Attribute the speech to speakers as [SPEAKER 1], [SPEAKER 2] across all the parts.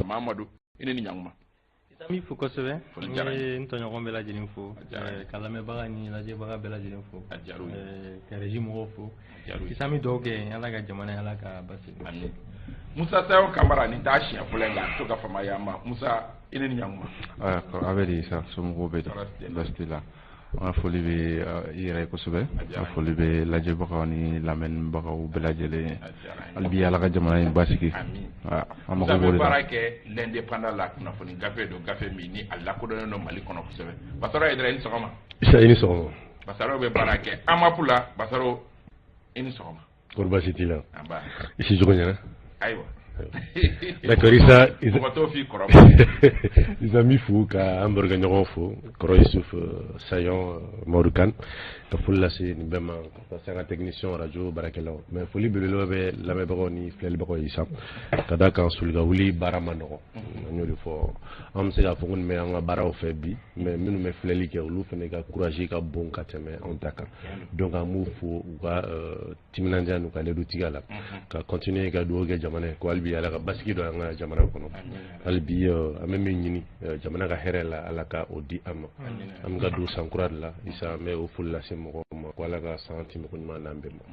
[SPEAKER 1] Mamadu, i ni ɲankuma.
[SPEAKER 2] N b'i fo kosɛbɛ.
[SPEAKER 1] Foli
[SPEAKER 2] N
[SPEAKER 1] diyara n ye.
[SPEAKER 2] ye n tɔɲɔgɔn bɛɛ lajɛlen fo.
[SPEAKER 1] A diyara n ye.
[SPEAKER 2] Ka lamɛnbaga ni lajɛbaga bɛɛ lajɛlen fo.
[SPEAKER 1] A diyara u ye.
[SPEAKER 2] Ka régie mɔgɔw fo.
[SPEAKER 1] A diyara u ye.
[SPEAKER 2] Isa, n bɛ dugawu kɛ Ala ka jamana ye, Ala ka basigi.
[SPEAKER 1] Amin. Musa Sayon Kamara, nin t'a siɲɛ fɔlɔ ye, nka a to ka fama ma. Musa, i ni ɲankuma.
[SPEAKER 3] A bɛ di sa, somɔgɔw bɛ di?
[SPEAKER 1] Tɔɔrɔ si tɛ.
[SPEAKER 3] Baasi t'i la? An ka foli bɛ i yɛrɛ ye kosɛbɛ.
[SPEAKER 1] A diyara
[SPEAKER 3] An
[SPEAKER 1] n ye.
[SPEAKER 3] foli bɛ lajɛbagaw ni lamɛnnibagaw bɛɛ lajɛlen ye.
[SPEAKER 1] A diyara n ye.
[SPEAKER 3] Hali bi, Ala ka jamana in basigi.
[SPEAKER 1] Amin.
[SPEAKER 3] Ah, an
[SPEAKER 1] Musa
[SPEAKER 3] mago b'o
[SPEAKER 1] bɛ
[SPEAKER 3] de la.
[SPEAKER 1] baara kɛ L'Indépendant la, kunnafoni gafe don, gafe min ni a lakodɔnnen don Mali kɔnɔ kosɛbɛ. Basaro Hayidara, i ni sɔgɔma.
[SPEAKER 4] Isa, i ni sɔgɔma.
[SPEAKER 1] Basaro bɛ baara kɛ Amapu la. Basaro, i ni sɔgɔma.
[SPEAKER 4] Kɔri baasi t'i la?
[SPEAKER 1] Anba.
[SPEAKER 4] I si cogo ɲɛna?
[SPEAKER 1] Ayiwa.
[SPEAKER 4] D'accord, Isa.
[SPEAKER 1] Mɔgɔ t'o f'i kɔrɔ.
[SPEAKER 4] Isa, n b'i fo ka an barokɛɲɔgɔn fo, kɔrɔ Yusuf Sayon Mawudu Kan, ka foli lase nin bɛɛ ma, ka taa se an ka technicien radio baarakɛlaw. Mais foli belebeleba bɛ lamɛnbagaw ni filɛlibagaw ye, Isa, ka da kan soli ka wuli baara ma nɔgɔn. An y'o de fɔ, an bɛ se k'a fɔ ko nin bɛ an ka baaraw fɛ bi, mais minnu bɛ filɛli kɛ, olu fana ka courage ka bon ka tɛmɛ anw ta kan. Donc an b'u fo u ka timinandiya n'u ka ledutigiya la, ka continuer ka dugawu kɛ jamana ye ko hali bi Ala ka basigi don an ka jamana kɔnɔ. Hali bi an bɛ min ɲini jamana ka hɛrɛ la, Ala ka o di an ma. An bɛ ka don san kura de la, Isa, an bɛ o foli lase mɔgɔw ma ko Ala ka san tɛmɛko ɲuman n'an bɛɛ ma.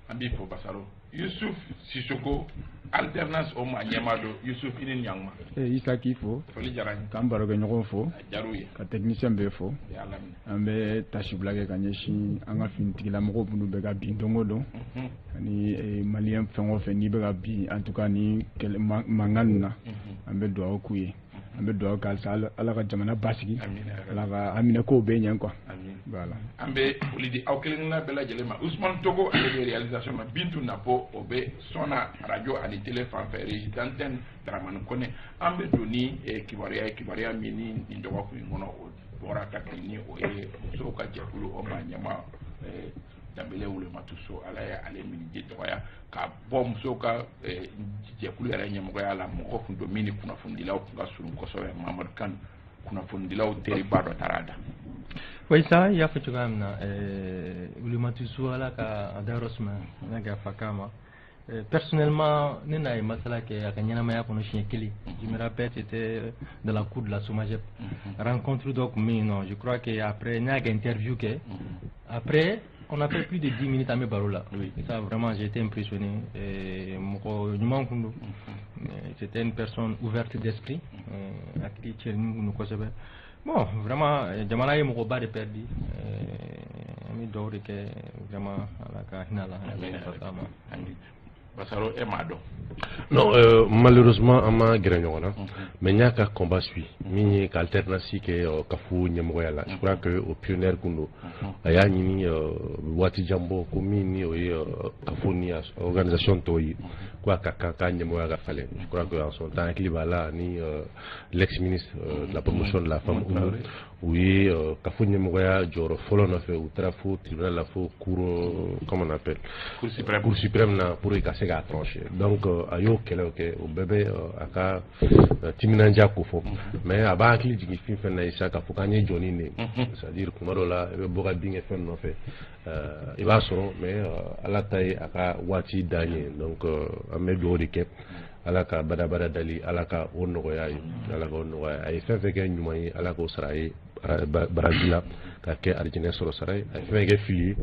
[SPEAKER 1] An b'i fo, Basaro. Yusuf Sisoko, Alternance o maa ɲɛmaa don. Yusuf, i ni ɲankuma.
[SPEAKER 5] Isa, k'i fo.
[SPEAKER 1] Foli diyara n ye.
[SPEAKER 5] K'an barokɛɲɔgɔnw fo.
[SPEAKER 1] A diyara u ye.
[SPEAKER 5] Ka technicien bɛɛ fo.
[SPEAKER 1] I y'a laminɛ.
[SPEAKER 5] An bɛ tasibila kɛ ka ɲɛsin an ka finitigilamɔgɔw minnu bɛ ka bin don o don, ani malien fɛn o fɛn n'i bɛ ka bin, en tout cas ni kɛlɛ mankan ninnu na, an bɛ dugawu k'u ye, an bɛ dugawu kɛ halisa Ala ka jamana basigi.
[SPEAKER 1] Amina ya Rabbi.
[SPEAKER 5] Ala ka an minɛ kow bɛɛ ɲɛ quoi.
[SPEAKER 1] Amin.
[SPEAKER 5] Voilà.
[SPEAKER 1] An bɛ foli di aw kelen kelenna bɛɛ lajɛlen ma. Usumani Togo, ale bɛ réalisation na. Bintu Napo, o bɛ sɔnna radio ani télé fan fɛ, régie d'antenne Dramani Kone. An bɛ don ni kibaruya ye, kibaruya min ni nin dɔgɔkun in kɔnɔ o bɔra ka kɛ ni o ye musow ka jɛkulu o maa ɲɛmaa Danbele Wulematu So, Ala ye ale miniji dɔgɔya ka bɔ musow ka jɛkulu yɛrɛ ɲɛmɔgɔya la. Mɔgɔ kun don min ni kunnafonidilaw kun ka surun kosɛbɛ. Mamadu Kan, kunnafonidilaw teriba dɔ taara a da.
[SPEAKER 2] Oui, ça, i y'a fɔ cogoya min na, Wulematu So, Ala ka a dayɔrɔ sumaya, Ala ka yafa k'a ma. Personnellement, ne n'a ye masala kɛ a ka ɲɛnamaya kɔnɔ siɲɛ kelen. Je me rappelle, c'était dans la cour de la Somagep. Rencontre dɔ tun bɛ yen nɔ, je crois que après ne y'a ka interview kɛ. Après, on a fait plus de 10 minutes an bɛ baro la. Et ça, vraiment, j'ai été impressionné. Mɔgɔ ɲuman kun don. C'était une personne ouverte d'esprit. Hakili cɛnni kun don kosɛbɛ. Bon, vraiment, jamana ye mɔgɔba de perdu. An bɛ dugawu de kɛ vraiment, Ala ka hinɛ a la, Ala ka yafa k'a ma.
[SPEAKER 1] Amin. Basaro, e m'a dɔn?
[SPEAKER 4] Non, malheureusement an ma gɛrɛ ɲɔgɔn na, mais n y'a ka combat suit min ye ka alternance kɛ kafo ɲɛmɔgɔya la. Je crois que o pionnier kun don. A y'a ɲini waati jan bɔ ko min ni o ye kafo ni organisation tɔw ye, ko a ka kan k'a ɲɛmɔgɔya ka falen. Je crois que en son temps, hakili b'a la, ni l'ex ministre de la Promotion de la femme, u ye kafo ɲɛmɔgɔya jɔyɔrɔ fɔlɔ nɔfɛ, u taara fo tribunal la, fo cour comment on appelle?
[SPEAKER 1] Cour suprême.
[SPEAKER 4] Cour suprême na, pour que ka se k'a trancher. Donc a y'o kɛlɛw kɛ, o bɛɛ bɛ a ka timinandiya ko fɔ. Mais a b'a hakili jigin fɛn fɛn na, Isa, k'a fɔ k'an ye jɔnni de ye, c'est à dire kuma dɔ la i bɛ bɔ ka bin kɛ fɛn nɔfɛ, i b'a sɔrɔ, mais Ala ta ye a ka waati dan ye. Donc an bɛ dugawu de kɛ, Ala ka badabada dali, Ala ka o nɔgɔya ye, Ala ka o nɔgɔya a ye. Fɛn fɛn kɛ ɲuman ye, Ala k'o sara a ye baraji la, ka kɛ arijinɛ sɔrɔ sara ye. A ye fɛn fɛn kɛ fili ye,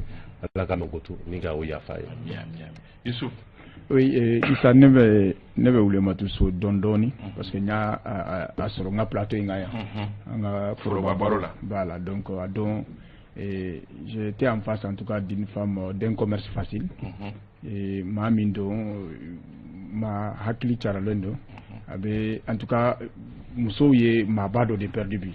[SPEAKER 4] Ala ka makoto ni ka o yafa a ye.
[SPEAKER 1] Amin, amin, amin. Yusuf.
[SPEAKER 5] Oui, Isa, ne bɛ Wulematu So dɔn dɔɔni parce que n y'a a sɔrɔ n ka plateau in kan yan, an ka
[SPEAKER 1] foroba baro la.
[SPEAKER 5] Voilà, donc a don j'étais en face en tout cas d'une femme d'un commerce facile. Et maa min don, maa hakili caralen don. A bɛ en tout cas musow ye maaba dɔ de perdu bi,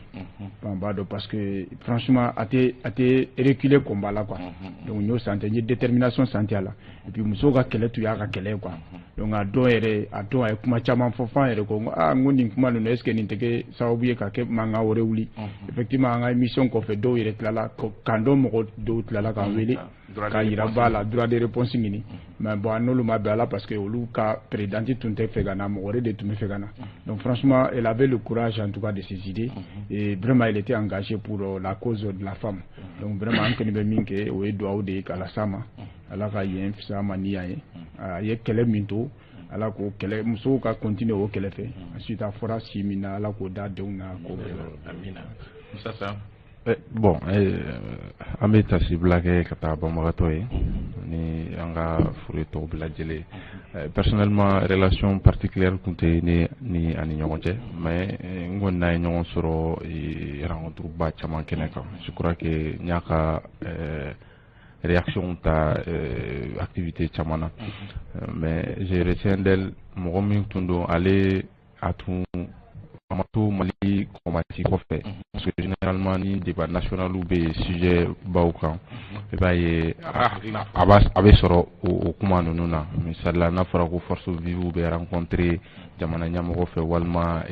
[SPEAKER 5] maaba dɔ, parce que franchement a tɛ reculer combat la quoi. Donc n y'o senti, n ye détermination senti a la. Et puis musow ka kɛlɛ tun y'a ka kɛlɛ ye quoi. Donc a dɔw yɛrɛ, a dɔw a ye kuma caman fɔ f'an yɛrɛ ko aa, n ko nin kuma ninnu, est ce que nin tɛ kɛ sababu ye ka kɛ mankan wɛrɛ wuli? Effectivement, an ka émission kɔfɛ, dɔw yɛrɛ tilala k'an dɔn, mɔgɔ dɔw tilala k'an wele k'a yira ba la, droit de réponse ɲini. Mais bon, an n'olu ma bɛn a la parce que olu ka présidente tun tɛ fɛ ka na, mɔgɔ wɛrɛ de tun bɛ fɛ ka na. Donc franchement, elle avait le courage en tout cas de ses idées et vraiment elle était engagée pour la cause de la femme. Donc vraiment, an kɔni bɛ min kɛ, o ye dugawu de ye k'a las'a ma, Ala ka yen fisaya ma ni yan ye. A ye kɛlɛ min to, Ala k'o kɛlɛ, musow ka continuer o kɛlɛ fɛ. Ensuite, a fɔra si min na, Ala k'o da denw na k'o bɛɛ.
[SPEAKER 1] Amina. Musa San.
[SPEAKER 3] Bon, an bɛ tasibila kɛ ka taa banbagatɔ ye ni an ka furu tɔw bɛɛ lajɛlen. Personnellement, relation particulière tun tɛ ne ni ani ɲɔgɔn cɛ, mais n kɔni n'a ye ɲɔgɔn sɔrɔ rencontre ba caman kɛnɛ kan. Je crois que n y'a ka réaction ta activité caman na, mais je retiens d'elle mɔgɔ min tun don, ale a tun a ma to Mali kɔmati kɔfɛ, parce que généralement ni débat national bɛ yen sujet baw kan, i b'a ye a bɛ sɔrɔ o kuma ninnu na. Misali la, n'a fɔra ko force vive bɛ rencontrer jamana ɲɛmɔgɔ fɛ, walima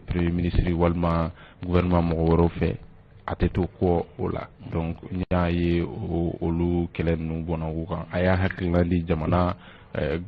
[SPEAKER 3] premier ministre, walima gouvernement mɔgɔ wɛrɛw fɛ, a tɛ to kɔ o la. Donc n y'a ye olu kɛlɛ ninnu bɔnna u kan. A y'a hakilina di jamana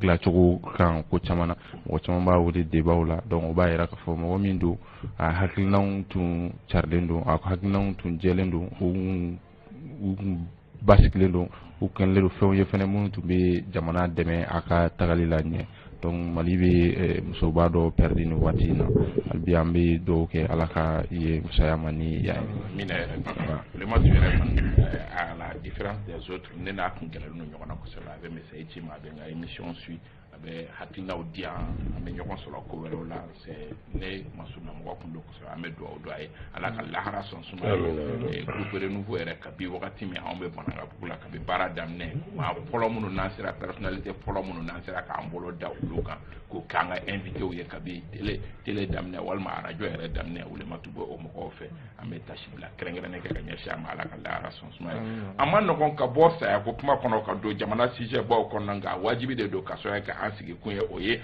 [SPEAKER 3] dilancogo kan ko caman na, mɔgɔ caman b'a wele débat la. Donc o b'a yira k'a fɔ mɔgɔ min don, a hakilinaw tun carilen don, a hakilinaw tun jɛlen don, u tun basigilen don, u kɛlen don fɛnw ye fɛnɛ minnu tun bɛ jamana dɛmɛ a ka tagali la ɲɛ. Donc Mali bɛ musoba dɔ perdu nin waati in na. Hali bi an bɛ dugawu kɛ, Ala ka ye fisaya ma ni yan ye.
[SPEAKER 1] Amina yɛrɛ. Vraiment, tu yɛrɛ kɔni, à la différence des autres, ne n'a kun kɛlɛlen don ɲɔgɔn na kosɛbɛ. A bɛ message ci ma, a bɛ n ka émission suit, a bɛ hakilinaw di yan, an bɛ ɲɔgɔn sɔrɔ ko wɛrɛw la. C'est ne masurunna mɔgɔ kun don kosɛbɛ. An bɛ dugawu don a ye, Ala ka lahara sɔn suma ye. Groupe Renouveau yɛrɛ, kabi wagati min anw bɛ Banankabugu la, kabi baara daminɛ, maa fɔlɔ minnu n'an sera, personnalité fɔlɔ minnu n'an sera k'an bolo da olu kan k'o k'an ka invité ye, kabi télé daminɛ walima arajo yɛrɛ daminɛ, Wulematu bɛ o mɔgɔw fɛ. An bɛ tasi bila kɛrɛnkɛrɛnnen kɛ ka ɲɛsin a ma, Ala ka lahara sɔn suma ye. A ma nɔgɔn ka bɔ sayako kuma kɔnɔ ka don jamana sujet baw kɔnɔ, nka wajibi de don ka sɔrɔ kɛ an sigi kun ye o ye.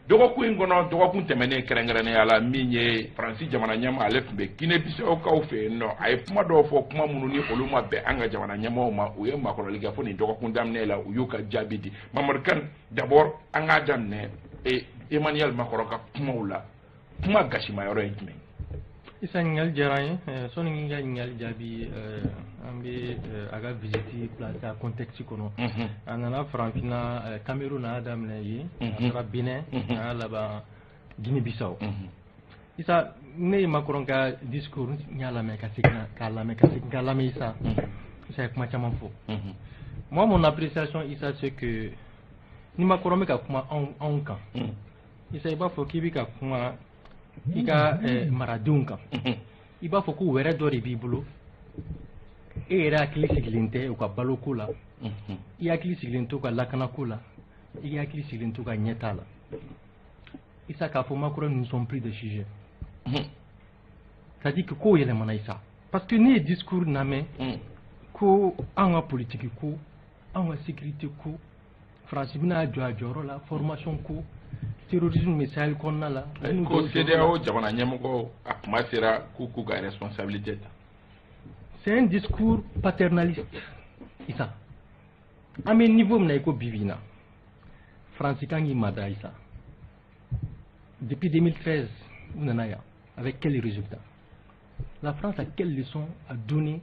[SPEAKER 1] Dɔgɔkun in kɔnɔ, dɔgɔkun tɛmɛnen kɛrɛnkɛrɛnnenya la, min ye Faransi jamana ɲɛmaa, ale tun bɛ Guinée Bissau fɛ yen nɔ. A ye kuma dɔw fɔ, kuma minnu ni olu ma bɛn an ka jamana ɲɛmaaw ma. U ye makɔrɔli kɛ fo nin dɔgɔkun daminɛ la, u y'u ka jaabi di. Mamadu Kane, d'abord an k'a daminɛ Emmanuel Macron ka kumaw la, kuma gasima yɔrɔ ye jumɛn ye?
[SPEAKER 2] Isa, ɲininkali diyara n ye. Sɔnni n ka ɲininkali jaabi, an bɛ a ka visite placer a contexte kɔnɔ. A nana Farafinna, Cameroun a y'a daminɛ yen, a taara Benin, a y'a laban Guinée Bissau. Isa, ne ye Macron ka discours n y'a lamɛn ka segin k'a lamɛn ka segin k'a lamɛn. Isa ye kuma caman fɔ. Moi, mon appréciation, Isa, c'est que ni Macron bɛ ka kuma anw kan, Isa, i b'a fɔ k'i bɛ ka kuma i ka maradenw kan, i b'a fɔ ko wɛrɛ dɔ de b'i bolo. E yɛrɛ hakili sigilen tɛ u ka baloko la, i hakili sigilen t'u ka lakanako la, i hakili sigilen t'u ka ɲɛtaa la. Isa, k'a fɔ Macron, nous ne sommes plus des sujets, c'est à dire que kow yɛlɛmana, Isa, parce que ne ye discours lamɛn ko an ka politique ko, an ka sécurité ko, Faransi bɛna jɔ a jɔyɔrɔ la, formation ko, terrorisme bɛ Sahel kɔnɔna la.
[SPEAKER 1] Ko CEDEAO jamana ɲɛmɔgɔ, a kuma sera k'u ka responsabilité ta.
[SPEAKER 2] C'est un discours paternaliste, Isa. An bɛ niveau min na i ko bi bi in na, Faransi kan k'i mada, Isa. Depuis 2013, u nana yan, avec quel résultat? La France a quelle leçon à donner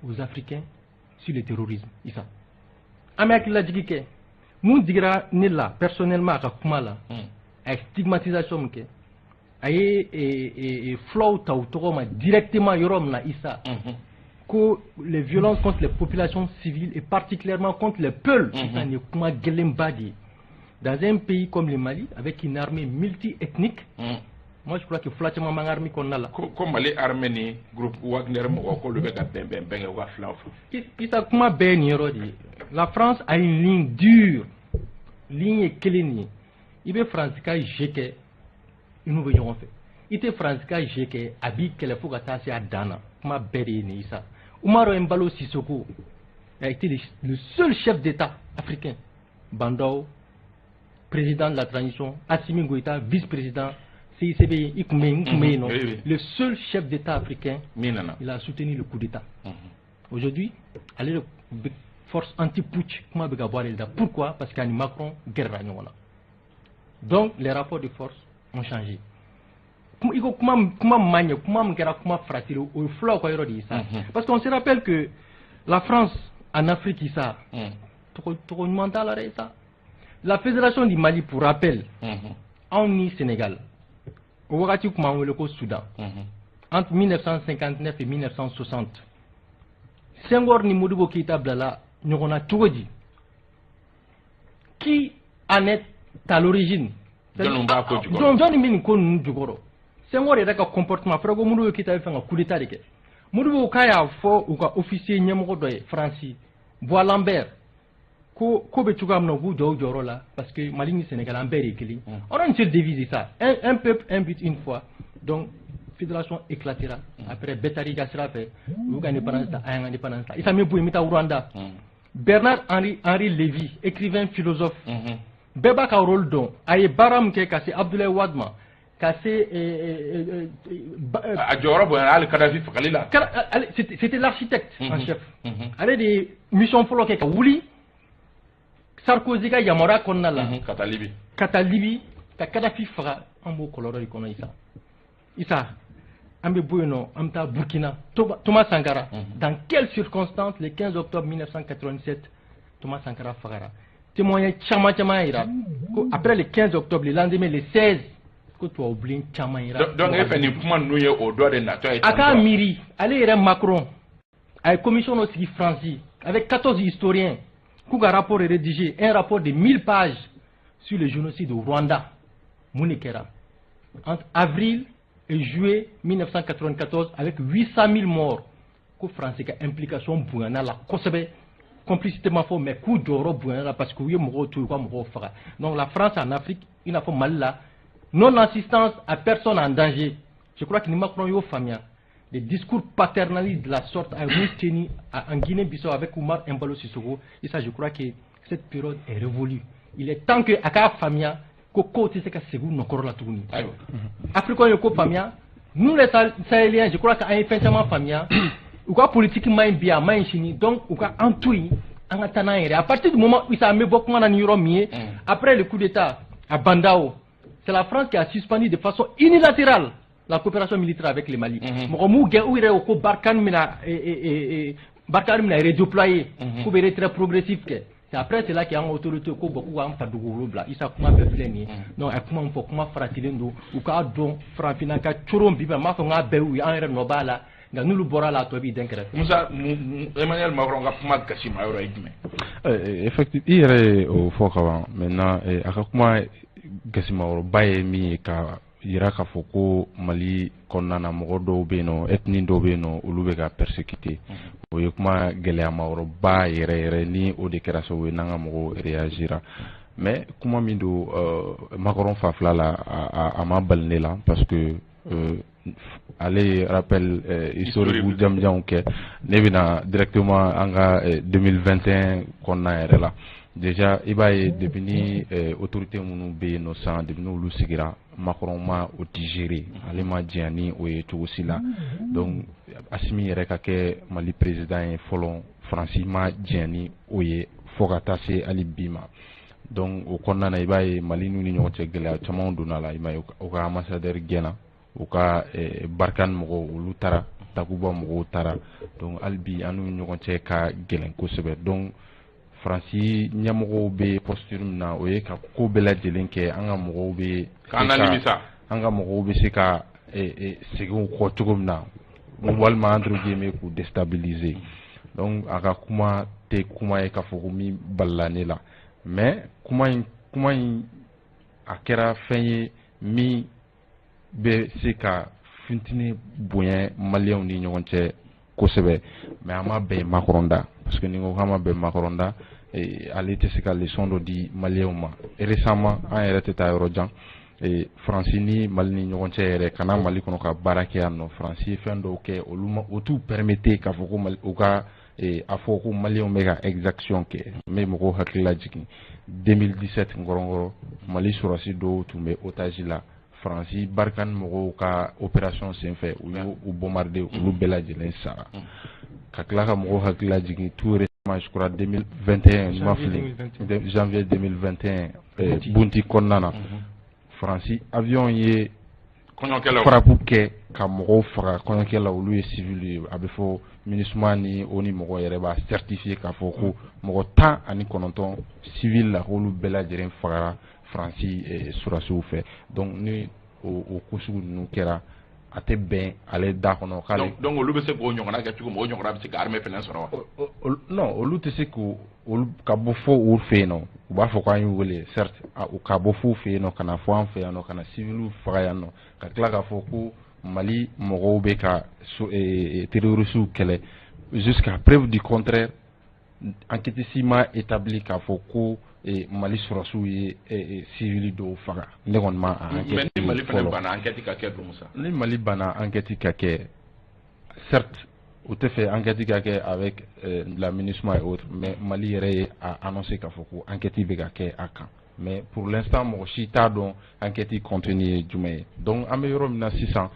[SPEAKER 2] aux Africains sur le terrorisme, Isa? An bɛ hakililajigi kɛ. Mun digira ne la personnellement a ka kuma la, a ye stigmatisation min kɛ, a ye fulaw ta u tɔgɔ ma directement yɔrɔ min na, Isa, ko les violences contre les populations civiles et particulièrement contre les Peuls, Isa, nin ye kuma gɛlɛnba de ye. Dans un pays comme le Mali, avec une armée multi-ethnique, moi je crois que fula caman b'an ka armée kɔnɔna la.
[SPEAKER 1] Ko Mali armée ni groupe Wagner mɔgɔw, k'olu bɛ ka bɛn bɛn bɛn kɛ u ka filaw fɛ.
[SPEAKER 2] Isa, kuma bɛɛ ye nin yɔrɔ de ye. La France a une ligne dure, ligne ye kelen nin ye. I bɛ Faransi ka jeu kɛ, i n'u bɛ ɲɔgɔn fɛ. I tɛ Faransi ka jeu kɛ, a b'i kɛlɛ fo ka taa se a dan na. Kuma bɛɛ de ye nin ye, Isa. Umaru Embalo Sissoko a été le seul chef d'État africain. Bah N'Daw, président de la transition, Assimi Goïta, vice-président, CICB, i kun bɛ yen, n kun bɛ yen nɔ. Le seul chef d'État africain,
[SPEAKER 1] min nana,
[SPEAKER 2] il a soutenu le coup d'État. Aujourd'hui, ale de force anti-putsch kuma bɛ ka bɔ ale da. Pourquoi? Parce que ani Macron gɛrɛla ɲɔgɔn na. Donc les rapports de force ont changé. I ko kuma kuma man ɲɛ, kuma min kɛra kuma farati o ye fulaw ka yɔrɔ de ye sa. Parce qu'on se rappelle que la France en Afrique, Isa, tɔgɔ tɔgɔ ɲuman t'a la dɛ, Isa. La Fédération du Mali, pour rappel, anw ni Sénégal, o wagati tun b'an wele ko Soudan, entre 1959 et 1960, Senghor ni Modibo Keïta bilala ɲɔgɔn na cogo di? Qui en est à l'origine?
[SPEAKER 1] Jɔnni b'a ko jukɔrɔ?
[SPEAKER 2] Jɔnni bɛ nin ko ninnu jukɔrɔ? Senghor yɛrɛ ka comportement fɔra ko Modibo Keïta bɛ fɛ ka coup d'état de kɛ. Modibo k'a y'a fɔ u ka officier ɲɛmɔgɔ dɔ ye Faransi, Bois Lambert, ko ko bɛ cogoya min na, u k'u jɔ u jɔyɔrɔ la, parce que Mali ni Sénégal, an bɛɛ de ye kelen. On a une seule devise, ça, un peuple, un but, une foi. Donc fédération éclatera. Après, bɛɛ taara i ka sira fɛ. U y'u ka indépendance ta, an y'an ka indépendance ta. Isa, n bɛ bɔ yen, n bɛ taa Rwanda. Bernard Henri Lévy, écrivain, philosophe, bɛɛ b'a ka rôle dɔn. A ye baara min kɛ ka se Abdoulaye Wade ma, ka se
[SPEAKER 1] A jɔyɔrɔ bonyana hali Kadafi fagali la.
[SPEAKER 2] C'était l'architecte en chef. Ale de ye mission fɔlɔ kɛ ka wuli Sarkozy ka yamaruya kɔnɔna la
[SPEAKER 1] ka taa Libi.
[SPEAKER 2] Ka taa Libi ka Kadafi faga. An b'o kɔlɔlɔ de kɔnɔ. Isa, Isa, an bɛ bɔ yen nɔ, an bɛ taa Burkina. Thomas Sankara, dans quelles circonstances, le 15 octobre 1987, Thomas Sankara fagara? Témoignage caman caman y'a yira ko après le 15 octobre, le lendemain, le 16, ko tubabubilen caman yira.
[SPEAKER 1] Donc e fɛ nin kuma ninnu ye o dɔ de natɔ ye?
[SPEAKER 2] A k'a miiri, ale yɛrɛ Macron a ye commission dɔ sigi Faransi avec 14 historiens k'u ka rapport rédigé, un rapport de 1000 pages sur le génocide au Rwanda. Mun de kɛra entre avril et juillet 1994 avec 800 000 morts? Ko Faransi ka implication bonyana la kosɛbɛ. Complicité ma fɔ, mais k'u jɔyɔrɔ bonyana la, parce que u ye mɔgɔw to yen, u ka mɔgɔw faga. Donc la France en Afrique, i n'a fɔ Mali la, non assistance à personne en danger. Je crois que ni Macron y'o faamuya, des discours paternalistes de la sorte a mun tenu en Guinée-Bissau avec Oumar Embalo Sissoko. Et ça, je crois que cette période est révolue. Il est temps que a k'a faamuya ko kow tɛ se ka segin u nɔkɔrɔ la tuguni.
[SPEAKER 1] Ayiwa.
[SPEAKER 2] Africains ye ko faamuya, nous les Sahéliens, je crois qu'an ye fɛn caman faamuya. U ka politique ma ɲi bi, a ma ɲi sini. Donc u ka an to yen, an ka taa n'an yɛrɛ. À partir du moment où ça, an bɛ bɔ kuma na ni yɔrɔ min ye, après le coup d'état à Bah N'Daw, c'est la France qui a suspendu de façon unilatérale la coopération militaire avec le Mali. Mɔgɔ m'u gɛn, u yɛrɛ ko Barkhane bɛna Barkhane bɛna redéployer, k'u bɛ retrait progressif kɛ. C'est après cela qu'an ka autorité ko bon, k'u k'an fa dugukolo bila. Isa, kuma bɛɛ filɛ nin ye. Donc a ye kuma min fɔ, kuma faratilen don. U k'a dɔn, farafinna ka coron bi, n m'a fɔ n k'a bɛɛ y'u ye, an yɛrɛ nɔ b'a la, nka n'olu bɔra la, a tɔ b'i den kɛrɛfɛ.
[SPEAKER 1] Musa, Emmanuel Macron ka kuma gasi ma yɔrɔ ye jumɛn?
[SPEAKER 3] Effectivement, i yɛrɛ ye o fɔ ka ban. Maintenant, a ka kuma gasimayɔrɔba ye min ye, ka yira k'a fɔ ko Mali kɔnɔna na, mɔgɔ dɔw bɛ yen nɔ, ethnie dɔw bɛ yen nɔ, olu bɛ ka persécuter. O ye kuma gɛlɛyamayɔrɔba yɛrɛ yɛrɛ ni o de kɛra sababu ye n'an ka mɔgɔw réagira. Mais kuma min don, Macron fanfɛla la, a ma bali ne la, parce que ale ye rappel historique jamujanw kɛ. Ne bɛna directement an ka 2021 kɔnɔna yɛrɛ la. Déjà, i b'a ye, depuis ni autorité minnu bɛ yen nɔ sisan, depuis n'olu sigira, Macron ma o digérer, ale ma diɲɛ ni o ye cogo si la. Donc Assimi yɛrɛ ka kɛ Mali président ye fɔlɔ, Faransi ma diɲɛ ni o ye fo ka taa se hali bi ma. Donc o kɔnɔna na, i b'a ye, Mali n'u ni ɲɔgɔn cɛ, gɛlɛya caman donna la. I m'a ye, u ka ambassadeur gɛnna, u ka Barkhane mɔgɔw, olu taara, Takuba mɔgɔw taara. Donc hali bi, an n'u ni ɲɔgɔn cɛ ka gɛlɛn kosɛbɛ. Donc Faransi ɲɛmɔgɔw bɛ posture min na, o ye ka ko bɛɛ lajɛlen kɛ an ka mɔgɔw bɛ
[SPEAKER 1] K'an nalimisa.
[SPEAKER 3] An ka mɔgɔw bɛ se ka segin u kɔ cogo min na, walima, entre guillemets, k'u déstabiliser. Donc a ka kuma tɛ kuma ye k'a fɔ ko min balila ne la, mais kuma in a kɛra fɛn ye min bɛ se ka funteni bonya Maliyɛnw ni ɲɔgɔn cɛ kosɛbɛ. Mais a ma bɛn Macron da, parce que ni n ko k'a ma bɛn Macron da, ale tɛ se ka leçon dɔ di Maliyɛnw ma. Récemment, an yɛrɛ tɛ taa yɔrɔ jan, Faransi ni Mali ni ɲɔgɔn cɛ yɛrɛ, ka na Mali kɔnɔ ka baara kɛ yan nɔ, Faransi ye fɛn dɔw kɛ, olu ma o t'u permettre k'a fɔ ko Mali u ka a fɔ ko Maliyɛnw bɛ ka exaction kɛ. N bɛ mɔgɔw hakili lajigin, 2017 Ngɔrɔngɔrɔ, Mali sɔrɔdasi dɔw tun bɛ otage la Faransi Barkhane mɔgɔw ka opération senfɛ, u y'u bombarder, olu bɛɛ lajɛlen sara. Ka tila ka mɔgɔw hakili lajigin, tout récemment, je crois 2021, n ma fili, janvier 2021, Bunti kɔnɔna na, Faransi avion ye
[SPEAKER 1] Kɔɲɔkɛlaw
[SPEAKER 3] frappe kɛ. Ka mɔgɔw faga kɔɲɔkɛ la, olu ye civil ye. A bɛ fɔ MINUSMA ni ONU mɔgɔw yɛrɛ b'a certifier k'a fɔ ko mɔgɔ 19 civil la, k'olu bɛɛ lajɛlen fagara Faransi sɔrɔdasiw fɛ. Donc ni o ko sugu ninnu kɛra, a tɛ bɛn ale da kɔnɔ k'ale.
[SPEAKER 1] Donc olu bɛ se k'o ɲɔgɔnna kɛ cogo min, o ɲɔgɔnna bɛ se ka armée fɛnɛ sɔrɔ
[SPEAKER 3] wa? Non, olu tɛ se k'o olu ka bɔ fo u fɛ yen nɔ, u b'a fɔ k'an y'u wele, certes, ka bɔ f'u fɛ yen nɔ ka na fɔ an fɛ yan nɔ, ka na civiliw faga yan nɔ, ka tila k'a fɔ ko Mali mɔgɔw bɛ ka terroristes kɛlɛ. Jusqu'à preuve du contraire, enquête si ma établi k'a fɔ ko Mali sɔrɔdasiw ye civil dɔw faga. Ne kɔni ma a enquête.
[SPEAKER 1] Mais ni Mali fana banna enquête ka kɛ dun, Musa?
[SPEAKER 3] Ni Mali banna enquête ka kɛ, certes, u tɛ fɛ enquête ka kɛ avec la MINUSMA et autres, mais Mali yɛrɛ ye a annoncé k'a fɔ ko enquête bɛ ka kɛ a kan. Mais pour l'instant, mɔgɔ si t'a dɔn enquête contenu ye jumɛn ye. Donc an bɛ yɔrɔ min na sisan,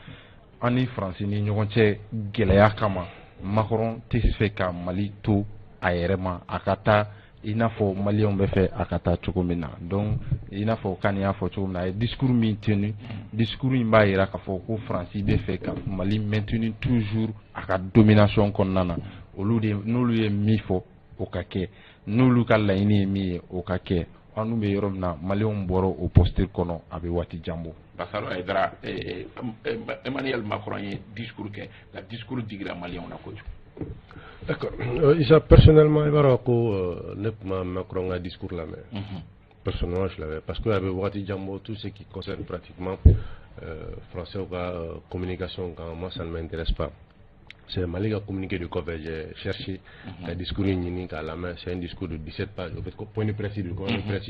[SPEAKER 3] an ni Faransi ni ɲɔgɔn cɛ gɛlɛya kama, Macron tɛ fɛ ka Mali to a yɛrɛ ma, a ka taa i n'a fɔ maliyɛnw bɛ fɛ a ka taa cogo min na. Donc i n'a fɔ Kani y'a fɔ cogo min na, a ye discours min tenu, discours in b'a jira k'a fɔ ko Faransi bɛ fɛ ka Mali maintenir toujours a ka domination kɔnɔna na. Olu de, n'olu ye min fɔ, o ka kɛ, n'olu ka laɲini ye min ye, o ka kɛ. An dun bɛ yɔrɔ min na, maliyɛnw bɔra o posture kɔnɔ, a bɛ waati jan bɔ.
[SPEAKER 1] Basaro Hayidara, Emmanuel Macron ye discours kɛ, nka discours digira maliyɛnw na kojugu.
[SPEAKER 4] D'accord. Issa, personnellement, i b'a dɔn ko ne tun ma Macron ka discours lamɛn. Personnellement, je l'avais. Parce que a bɛ wagati jan bɔ, tout ce qui concerne pratiquement français ka communication kan, moi, ça ne m'intéresse pas. C'est Mali ka communiqué de kɔfɛ, j'ai cherché ka discours in ɲini k'a lamɛn. C'est un discours de 17 pages. En fait, point de presse de point de presse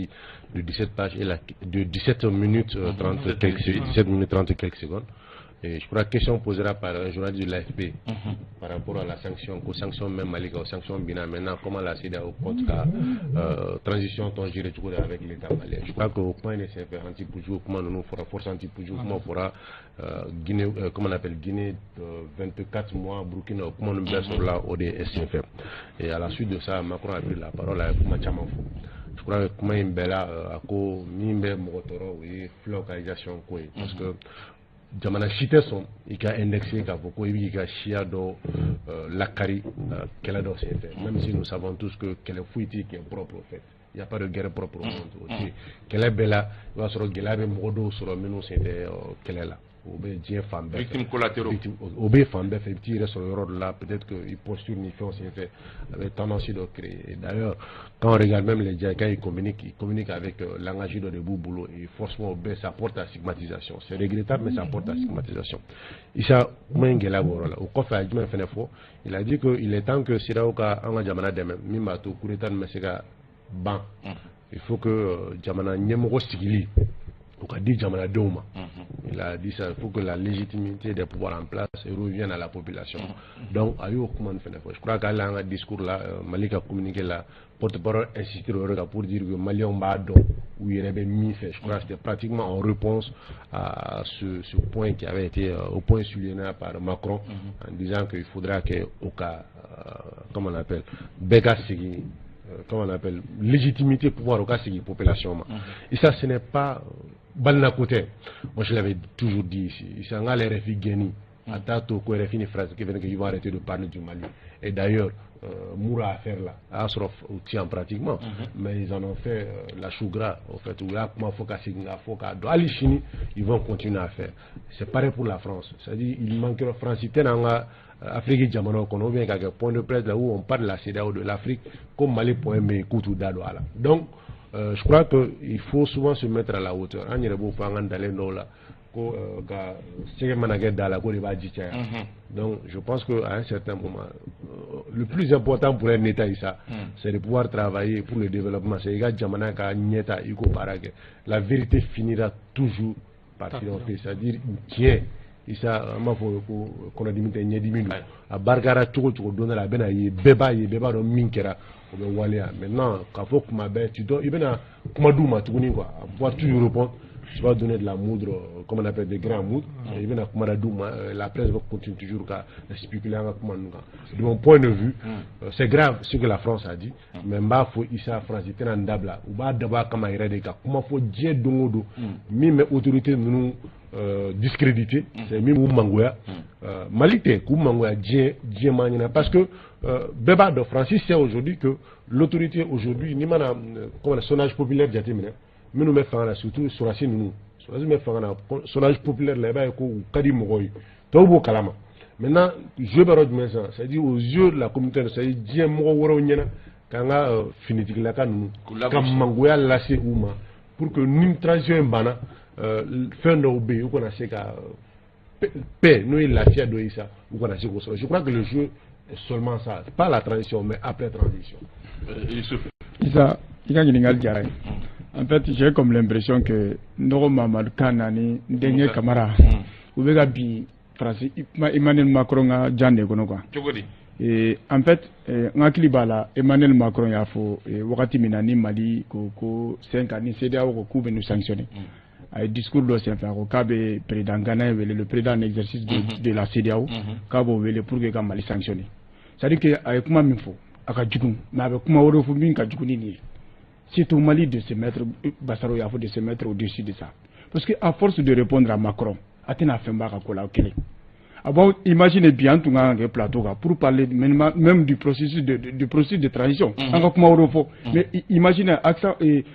[SPEAKER 4] de 17 pages et la, de 17 minutes 30 quelques, 17 minutes 30 quelques secondes. Et je crois que question posera par un journaliste de l'AFP par rapport à la sanction, aux sanctions même Mali, aux sanctions Bina. Maintenant, comment la CEDEAO compte la transition ton gérer avec l'État malien. Je crois qu'au point de fait anti-Poujou, comment nous fera force anti-Poujou, comment fera Guinée, comment on appelle Guinée, 24 mois, Burkina, comment nous sur là au DSCFM. Et à la suite de ça, Macron a pris la parole à kuma caman fɔ. Je crois que kuma in bɛɛ la, a ko min bɛ mɔgɔ tɔɔrɔ, o ye fulaw ka relation ko ye, parce que jamana si tɛ sɔn i ka indexé k'a fɔ ko i b'i ka siya dɔ lakari kɛlɛ dɔ senfɛ, même si nous savons tous que kɛlɛ foyi tɛ qui est propre au fait. Il n'y a pas de guerre propre au monde. O tɛ kɛlɛ bɛɛ la, i b'a sɔrɔ gɛlɛya bɛ mɔgɔ dɔw sɔrɔ minnu sen tɛ kɛlɛ la. O bɛ diɲɛ fan bɛɛ fɛ.
[SPEAKER 1] Victime collatéraux.
[SPEAKER 4] O bɛ fan bɛɛ fɛ. I bɛ t'i yɛrɛ sɔrɔ yɔrɔ dɔ la, peut-être que i posture ni fɛnw senfɛ, a bɛ tendance dɔ créer. Et d'ailleurs, quand on regarde même les quand ils communiquent, ils communiquent avec langage dɔ de b'u bolo et forcément o bɛɛ, ça porte à stigmatisation. C'est regrettable, mais ça porte à stigmatisation. Issa, kuma in gɛlɛya b'o yɔrɔ la. O kɔfɛ, a ye jumɛn fɛnɛ fɔ? Il a dit que il est temps que CEDEAO ka an ka jamana dɛmɛ min b'a to coup d'état nin bɛ se ka ban. Il faut que jamana ɲɛmɔgɔ sigili o ka di jamanadenw ma. Il a dit ça, il faut que la légitimité des pouvoirs en place revienne à la population. Donc a y'o kuma nin fɛnɛ fɔ. Je crois qu'hali an ka discours la, Mali ka communiqué la, porte-parole insisté o yɔrɔ kan pour dire que maliyɛnw b'a dɔn u yɛrɛ bɛ min fɛ. Je crois que c'était pratiquement en réponse à ce point qui avait été au point souligné par Macron en disant qu'il faudra que o ka comment on appelle, bɛɛ ka segin, comment on appelle, légitimité pouvoir o ka segin population ma. Et ça, ce n'est pas balinako tɛ. Moi, je l'avais toujours dit ici, Issa, n k'ale RFI gɛnni a t'a to ko RFI ni France qu'ils vont arrêter de parler du Mali. Et d'ailleurs, Moura affaire là a y'a sɔrɔ u ti pratiquement, mais ils en ont fait la chou gras au fait. U y'a kuma fɔ ka segin k'a fɔ k'a dɔn, hali sini ils vont continuer à faire. C'est pareil pour la France, c'est-à-dire il manque France tɛ n'an ka Afrique jamanaw kɔnɔ ou bien ka kɛ point de presse là où on parle de la CEDEAO, de l'Afrique, ko Mali point bɛ yen k'u t'u da don a la. Donc je crois qu'il faut souvent se mettre à la hauteur. An yɛrɛ b'o fɔ an ka ntalen dɔw la ko ka sɛgɛ mana kɛ da la ko de b'a ji caya. Donc je pense que à un certain moment, le plus important pour un État, Issa, c'est de pouvoir travailler pour le développement, c'est i ka jamana ka ɲɛta, i k'o baara kɛ. La vérité finira toujours par triompher, c'est-à-dire tiɲɛ, Issa, an b'a fɔ ko kɔnɔdimi tɛ ɲɛdimi don, a barikara cogo cogo, don dɔ la a bɛna ye, bɛɛ b'a ye, bɛɛ b'a dɔn min kɛra, o bɛ waleya. Maintenant, k'a fɔ kuma bɛɛ tu dɔn i bɛna kuma d'u ma tuguni quoi, à pouvoir toujours répondre. Tu vas donner de la moudre, comme on appelle, des grains à moudre. I bɛna kuma da d'u ma, la presse va continuer toujours ka spéculer an ka kuma ninnu kan. De mon point de vue, c'est grave ce que la France a dit, mais n b'a fɔ Issa, France tɛna n dabila. U b'a dabɔ a kama yɛrɛ de ka kuma fɔ diɲɛ don o don min bɛ autorité ninnu discrédité, c'est min b'u mangoya. Mali tɛ k'u mangoya diɲɛ diɲɛmaa ɲɛna, parce que bɛɛ b'a dɔn, France sait aujourd'hui que l'autorité aujourd'hui, n'i mana comment, sondage populaire jateminɛ, minnu bɛ fanga na, surtout sɔrɔdasi ninnu, sɔrɔdasi bɛ fanga na, sondage populaire la, i b'a ye ko u ka di mɔgɔw ye, tɔw b'o kalama. Maintenant, jeu bɛ yɔrɔ jumɛn sisan? C'est à dire aux yeux de la communauté, c'est à dire diɲɛ mɔgɔ wɛrɛw ɲɛna, k'an ka finitigilaka ninnu ka mangoya lase u ma, pour que ni transition in banna, fɛn dɔw bɛ yen, u kana se ka paix, n'o ye lafiya dɔ ye sa, u kana se k'o sɔrɔ. Je crois que le jeu est seulement ça, pas la transition, mais après transition.
[SPEAKER 1] Youssouf.
[SPEAKER 5] Isa, i ka ɲininkali diyara n ye. En fait, j'ai comme l'impression que Nɔgɔ Mamadu Kan ani n denkɛ Kamara, u bɛ ka bin Faransi, Emmanuel Macron ka jan de kɔnɔ quoi.
[SPEAKER 1] Cogo di?
[SPEAKER 5] Et en fait, n hakili b'a la, Emmanuel Macron y'a fɔ wagati min na ni Mali ko 5 ans ni CEDEAO ko k'u bɛ nous sanctionner. A ye discours dɔ senfɛ, a ko k'a bɛ président Ghana wele, le président en exercice de la CEDEAO, k'a b'o wele pour que ka Mali sanctionner. C'est à dire que a ye kuma min fɔ, a ka jugu, mais a bɛ kuma wɛrɛ fɔ min ka jugu ni nin ye. C'est au Mali de se mettre, Bassaro y'a fɔ, de se mettre au-dessus de ça. Parce que à force de répondre à Macron, a tɛna fɛn b'a ka ko la o kelen. A b'aw imaginer bi an tun kan ka kɛ plateau kan pour parler même du processus de transition. An ka kuma wɛrɛw fɔ. Mais imaginez,